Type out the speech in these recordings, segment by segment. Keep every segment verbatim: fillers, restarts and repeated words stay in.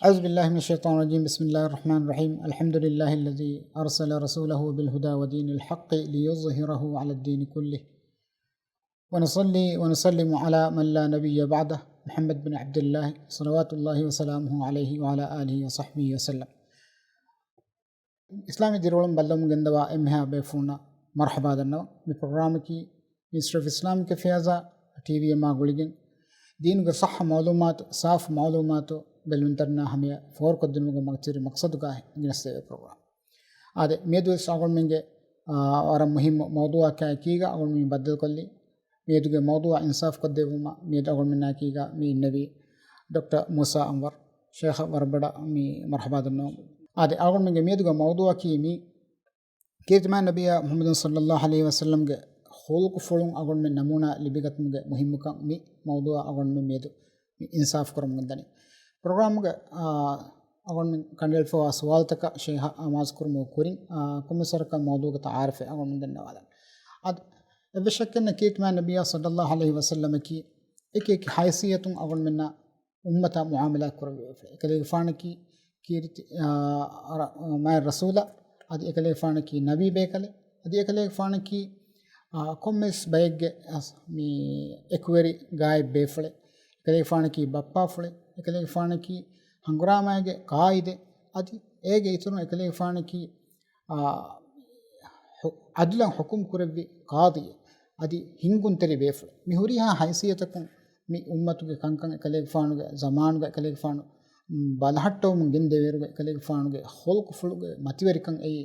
أعوذ بالله من الشيطان الرجيم. بسم الله الرحمن الرحيم. الحمد لله الذي أرسل رسوله بالهدى ودين الحق ليظهره على الدين كله. ونصلي ونسلم على من لا نبي بعده، محمد بن عبد الله، صلوات الله وسلامه عليه وعلى آله وصحبه وسلم. އިސްލާމީ ދިރިއުޅުން ބައްލަވަމުން ގެންދަވާ އެންމެހާ ބޭފުޅުންނަށް މަރުޙަބާ ދަންނަވަން. މި ޕްރޮގްރާމަކީ މިނިސްޓްރީ އޮފް އިސްލާމިކް އެފެއާޒާ ޓީވީ އެމްއާ ގުޅިގެން، ދީނުގެ ޞައްޙަ މަޢުލޫމާތު، ސާފު މަޢުލޫމާތު ބެލުންތެރިންނާ ހަމަޔަށް ފޯރުކޮށްދިނުމުގެ މަގުތެރި މަޤްޞަދުގައި ގެނެސްދެވޭ ޕްރޮގްރާމް. އާދެ، މިއަދުވެސް އަޅުގަނޑުމެންގެ، އާ، ވަރަށް މުހިއްމު މައުޟޫޢަކާއެކީގަ އަޅުގަނޑުމެން ބައްދަލުކޮށްލީ، މިއަދުގެ މައުޟޫޢަށް އިންސާފުކޮށްދެއްވުމަށް މިއަދު އަޅުގަނޑުމެންނާއެކީގަ މި އިންނެވީ ޑޮކްޓަރ މޫސާ އަންވަރު. ޝޭޚަށް ވަރަށް ބޮޑަށް މި މަރުޙަބާ ދަންނަވަމުން. އާދެ، އަޅުގަނޑުމެންގެ މިއަދުގެ މައުޟޫޢަކީ މި ކީރިތި މާތް ނަބިއްޔާ މުޙައްމަދު ޞައްލައްލާހު ޢަލައިހި ވަސައްލަމްގެ ޚުލްޤުފުޅުން އަޅުގަނޑުމެން ނަމޫނާ ލިބިގަތުމުގެ މުހިއްމުކަން މި މައުޟޫޢަށް އަޅުގަނޑުމެން މިއަދު މި އިންސާފު ކުރަމުން ދަނީ. ޕްރޮގްރާމުގެ، އާ، އަޅުގަނޑުމެން ކަނޑައެޅިފައިވާ ސުވާލުތަކަށް ޝޭޚަށް އަމާޒު ކުރުމުގެ ކުރިން، އާ، ކޮންމެސް ވަރަކަށް މައުޟޫޢުގެ ތަޢާރަފެއް އަޅުގަނޑުމެން ދަންނަވާލަން. އަދި އެއްވެސް ޝައްކެއް ނެތް، ކީރިތި މާތް ނަބިއްޔާ ޞައްލައްލާހު ޢަލައިހި ވަސައްލަމަކީ އެކި އެކި ހައިސިއްޔަތުން އަޅުގަނޑުމެންނާ އުއްމަތާ މުޢާމަލާތް ކުރެވޭ ބޭފުޅެއް. އެކަލޭގެފާނަކީ ކީރިތި، އާ، ރަ-، މާތް ރަސޫލާ، އަދި އެކަލޭގެފާނަކީ ނަބީ ބޭކަލެއް، އަދި އެކަލޭގެފާނަކީ، އާ، ކޮންމެސް ބައެއްގެ، އަސް، މި އެކުވެރި ގާތް ބޭފުޅެއް. އެކަލޭގެފާނަކީ ބައްޕާފުޅެއް، އެކަލޭގެފާނަކީ ހަނގުރާމައިގެ ޤާއިދެއް، އަދި އޭގެ އިތުރުން އެކަލޭގެފާނަކީ، އާ، ހު-، ޢަދުލަށް ޙުކުމް ކުރެއްވި ޤާޟީއެއް، އަދި ހިންގުންތެރި ބޭފުޅެއް. މި ހުރިހާ ހައިސިއްޔަތަކުން މި އުއްމަތުގެ ކަންކަން އެކަލޭގެފާނުގެ ޒަމާނުގަ އެކަލޭގެފާނު، މް، ބަލަހައްޓަވަމުން ގެންދެވޭއިރުގަ އެކަލޭގެފާނުގެ ޚުލްޤުފުޅުގެ މަތިވެރިކަން އެއީ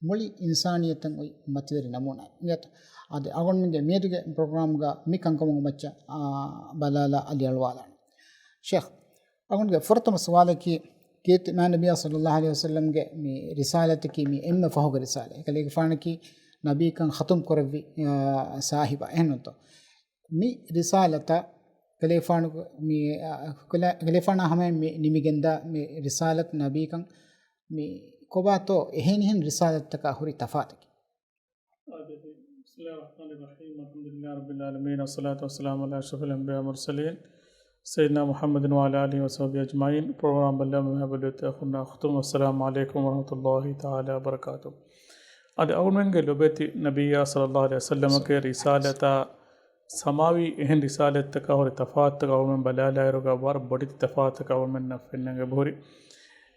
މުޅި އިންސާނިއްޔަތަށް އޮތް މަތިވެރި ނަމޫނާއެއް. އިނގޭތަ؟ އަދި އަޅުގަނޑުމެންގެ މިއަދުގެ ޕްރޮގްރާމްގަ މި ކަންކަމުގެ މައްޗަށް، އާ، ބަލާލާ އަލިއަޅުވާލާނެ. ޝޭޚް، އަޅުގަނޑުގެ ފުރަތަމަ ސުވާލަކީ، ކީރިތި މާތް ނަބިއްޔާ ޞައްލައްލާހު ޢަލައިހި ވަސައްލަމްގެ މި ރިސާލަތަކީ މި އެންމެ ފަހުގެ ރިސާލަތް. އެކަލޭގެފާނަކީ ނަބީކަން ޚަތުމް ކުރެއްވި، އާ، ސާހިބާ. އެހެންނޫންތޯ؟ މި ރިސާލަތަށް ކަލޭފާނު މި، އަ، ކަލޭ-، ކަލޭފާނާ ހަމައިން މި ނިމިގެންދާ މި ރިސާލަތު ނަބީކަން މި ކޮބާތޯ އެހެނިހެން ރިސާލަތްތަކާ ހުރި ތަފާތަކީ؟ އާދެ، بسم الله الرحمن الرحيم. الحمد لله رب العالمين. الصلاة والسلام على أشرف الأنبياء والمرسلين. ސައްޔިދުނާ މުޙައްމަދު ވަޢަލާ އާލިހި ވަޞަޙްބިހި އަޖްމަޢީން. ޕްރޮގްރާމް ބައްލަވާ މި ބައި ބެލުވި އަޚުންނާ އުޚްތުން، އައްސަލާމު ޢަލައިކުމް ވަރަޙްމަތުﷲި ތަޢާލާ ވަބަރަކާތުހު. އަދި އަޅުގަނޑުމެންގެ ލޮބުވެތި ނަބިއްޔާ ޞައްލައްލާހު ޢަލައިހި ވަސައްލަމަކަށް ރިސާލަތާ ސަމާވީ އެހެން ރިސާލަތްތަކާ ހުރި ތަފާތުތަކަށް އަޅުގަނޑުމެން ބަލާލާއިރުގަ ވަރަށް ބޮޑެތި ތަފާތުތަކަށް އަޅުގަނޑުމެންނަށް ފެންނަން އެބަހުރި.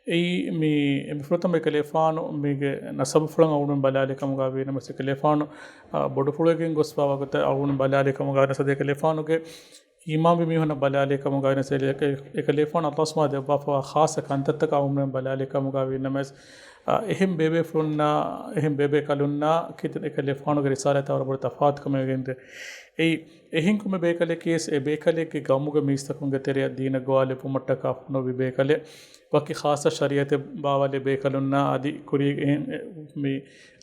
އެއީ މި، މި ފުރަތަމަ އެކަލޭފާނު މީގެ ނަސަބުފުޅަށް އަޅުގަނޑުމެން ބަލާލި ކަމުގަ ވީނަމަވެސް އެކަލޭފާނު، އާ، ބޮޑުފުޅުވެގެން ގޮސްފާ ވަގުތަށް އަޅުގަނޑު ބަލާލި ކަމުގަ ވެސް އަދި އެކަލޭފާނުގެ އީމާންވި މީހުންނަށް ބަލާލި ކަމުގަ ވެސް އެ-، އެ-، އެކަލޭފާނު އައްލާހު ސުބްޙާނަހޫ ދެއްވާފައިވާ ޚާއްޞަ ކަންތައްތަކަށް އަޅުގަނޑުމެން ބަލާލި ކަމުގަ ވީނަމަވެސް، އާ، އެހެން ބޭބޭފުޅުންނާ، އެހެން ބޭބޭކަލުންނާ ކިތަން އެކަލޭފާނުގެ ރިސާލަތާ ވަރަށް ބޮޑު ތަފާތުކަމެއް ވެގެންދޭ. އެއީ، އެހެން ކޮންމެ ބޭކަލެއްގެވެސް އެ ބޭކަލެއްގެ ގައުމުގެ މީސްތަކުންގެ ތެރެއަށް ދީނަށް ގޮވާލެއްވުމަށްޓަކާ ފޮނުއްވި ބޭކަލެއް، ވަކި ޚާއްޞަ ޝަރީޢަތެއް ބާވާލި ބޭކަލުންނާ އަދި ކުރީގެ އެހެން، އެ، މި،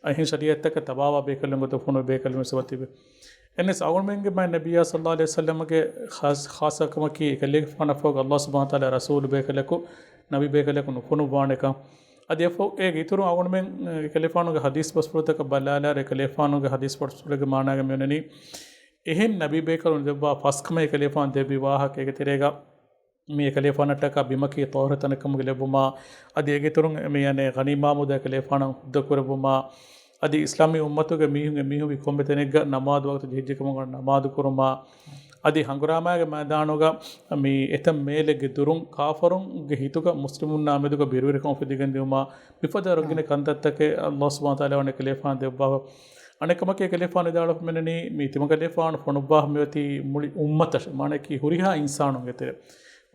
އެހެން ޝަރީޢަތްތަކަށް ތަބާވާ ބޭކަލުން ގޮތަށް ފޮނުއްވި ބޭކަލުން ވެސް އޮތީ. އެހެނަސް އަޅުގަނޑުމެންގެ މާތް ނަބިއްޔާ ޞައްލައްލާހު ޢަލައިހި ވަސައްލަމަގެ ޚާއްޞަ، ޚާއްޞަކަމަކީ އެކަލޭގެފާނަށްފަހުގަ އައްލާހު ސުބްޙާނަހޫ ވަތަޢާލާ ރަސޫލު ބޭކަލަކު، ނަބީ ބޭކަލަކު ނުފޮނުއްވާނެކަން. އަދި އެފަހު އޭގެ އިތުރުން އަޅުގަނޑުމެން، އެ، އެކަލޭފާނުގެ ޙަދީޘް ބަސްފުޅުތަކަށް ބަލާލާއިރު، އެކަލޭފާނުގެ ޙަދީޘް ބަސްފުޅެއްގެ މާނާގަ މިވަނީ، އެހެން ނަބީ ބޭކަލުން ދެއްވާ ފަސްކަމެއް އެކަލޭފާނު ދެއްވި ވާހަކަ އޭގެ ތެރޭގަ، މި އެކަލޭފާނަށްޓަކާ ބިމަކީ ޠާހިރު ތަނެއް ކަމުގަ ލެއްވުމާ، އަދި އޭގެ އިތުރުން މި އަނެއް ޣަނީމާ މުދާ އެކަލޭފާނަށް ހުއްދަ ކުރެއްވުމާ، އަދި އިސްލާމީ އުއްމަތުގެ މީހުން އެމީހުން ކޮންމެ ތަނެއްގަ ނަމާދު ވަގުތު ޖެހިއްޖެ ކަމުގަ ނަމާދު ކުރުމާ، އަދި ހަނގުރާމާގެ މައިދާނުގަ މި އެތައް މޭލެއްގެ ދުރުން ކާފަރުންގެ ހިތުގަ މުސްލިމުންނާ މެދުގަ ބިރުވެރިކަމު އުފެދިގެން ދިއުމާ، މިފަދަ ރަނގަޅު ކަންތައްތަކެއް އައްލާހު ސުބްޙާނަހޫ ވަތަޢާލާ ވަނީ އެކަލޭފާނު ދެއްވާފަ. އަނެއް ކަމަކީ އެކަލޭފާނު ވިދާޅުވެފަ މިނަނީ، މި ތިމަން ކަލޭފާނު ފޮނުއްވާފަ މިއޮތީ މުޅި އުއްމަތަށެ، މާނައަކީ ހުރިހާ އިންސާނުންގެ ތެރެ.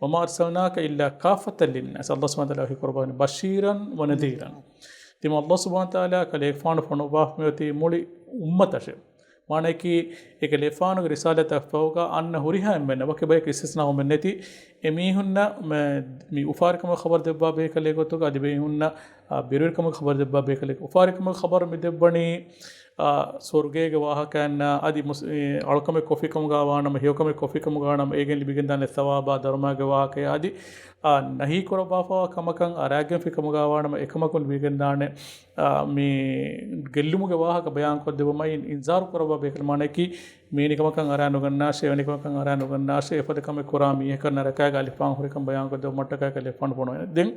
وما أرسلناك إلا كافة للناس، އައްލާހު ސުބްޙާނަހޫ ވަތަޢާލާ ވަޙީ ކުރައްވަނީ بشيرا ونذيرا. ތިމަން އައްލާހު ސުބްޙާނަހޫ ވަތަޢާލާ ކަލޭފާނު ފޮނުއްވާފަ މިއޮތީ މުޅި އުއްމަތަށެ. މާނައަކީ، އެކަލޭފާނުގެ ރިސާލަތަށްފަހުގަ އަންނަ ހުރިހާ އެންމެންނަށް ވަކި ބަޔަކު އިސްތިސްނާ ވުމެއް ނެތި، އެމީހުންނަށް މެ-، މި އުފާވެރިކަމުގެ ޚަބަރު ދެއްވާ ބޭކަލެއް ގޮތުގަ އަދި އެމީހުންނަށް، އާ، ބިރުވެރިކަމުގެ ޚަބަރު ދެއްވާ ބޭކަލެއް. އުފާވެރިކަމުގެ ޚަބަރު މި ދެއްވަނީ، އާ، ސުވަރުގޭގެ ވާހަކައަންނާ އަދި މުސް-، އެ، އަޅުކަމެއް ކޮށްފިކަމުގަ ވާނަމަ، ހެޔޮކަމެއް ކޮށްފިކަމުގަ ވާނަމަ، އޭގެން ލިބިގެންދާނެ ސަވާބާ ދަރުމައިގެ ވާހަކަޔާ އަދި، އާ، ނަހީ ކުރައްވާފަވާ ކަމަކަށް އަރާގެންފިކަމުގަ ވާނަމަ، އެކަމަކުން ލިބިގެންދާނެ، އާ، މި ގެއްލުމުގެ ވާހަކަ ބަޔާންކޮށްދެއްވުމައި އިންޒާރު ކުރައްވާ ބޭކަލު މާނައަކީ، މިވެނި ކަމަކަށް އަރާ ނުގަންނާށޭ، އެވެނި ކަމަކަށް އަރާ ނުގަންނާށޭ، އެފަދަ ކަމެއް ކުރާ މީހަކަށް ނަރަކައިގެ އަލިފާން ހުރިކަން ބަޔާންކޮށްދެއްވުމަށްޓަކާ އެކަލޭގެފާނު ބުނަވަނީ. ދެން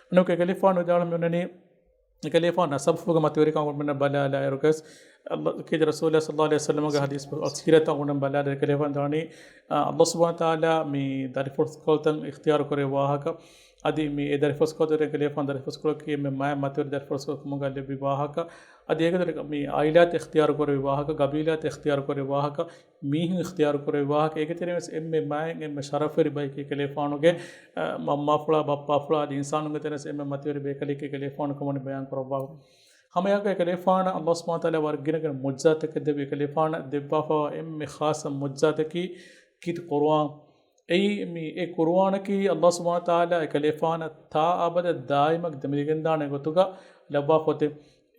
އަނެއްކާ އެކަލޭގެފާނު ވިދާޅުވަމުން މިވަނީ، އެކަލޭގެފާނު ނަސަބުފުޅުގެ މަތިވެރިކަން އަޅުގަނޑުމެންނަށް ބަލާލާ އިރުގަސް، ކީރިތި ރަސޫލާ ޞައްލައްލާހު ޢަލައިހި ވަސައްލަމަގެ ޙަދީޘް އަސް ކީރިތި އަޅުގަނޑުމެން ބަލާލާ އެކަލޭގެފާނު ދާނީ، އާ، ﷲ ސުބްޙާނަހޫ ވަތަޢާލާ މި ދަރިފުޅުސްކޮޅުތައް އިޚްތިޔާރު ކުރެއްވި ވާހަކަ، އަދި މި އެ ދަރިފުޅުސްކޮޅު އެކަލޭގެފާނު ދަރިފުޅުސްކޮޅަކީ އެންމެ މާތް މަތިވެރި ދަރިފުޅުސްކޮޅު ކަމުގަ ލެއްވި ވާހަކަ، އަދި އޭގެ މި ޢާއިލާތް އިޚްތިޔާރު ކުރެއްވި ވާހަކަ، ޤަބީލާތް އިޚްތިޔާރު ކުރެއްވި ވާހަކަ، މީހުން އިޚްތިޔާރު ކުރެއްވި ވާހަކަ، އޭގެ ތެރެއިން ވެސް އެންމެ މާތް އެންމެ ޝަރަފުވެރި ބައެކީ އެކަލޭގެފާނުގެ، އަ، މަންމާފުޅާ، ބައްޕާފުޅާ އަދި އިންސާނުންގެ ތެރެއިން ވެސް އެންމެ މަތިވެރި ބޭކަލެކޭ އެކަލޭގެފާނު ކަމަށް ބަޔާން ކުރައްވާ. ހަމައެއާއެކު އެކަލޭގެފާނަށް ﷲ ސުބްޙާނަހޫ ވަތަޢާލާ ވަރަށް ގިނަ ގިނަ މުޢުޖިޒާތްތަކެއް ދެއްވި. އެކަލޭގެފާނަށް ދެއްވާފައިވާ އެންމެ ޚާއްޞަ މުޢުޖިޒާތަކީ ކީރިތި ޤުރުއާން. އެއީ މި އެ ޤުރުއާނަކީ ﷲ ސުބްޙާނަހޫ ވަތަޢާލާ އެކަލޭގެފާނަށް ތާ އަބަދަށް ދާއިމަށް ދެމިގެންދާނެ ގޮތުގަ ލައްވާފަ އޮތީ.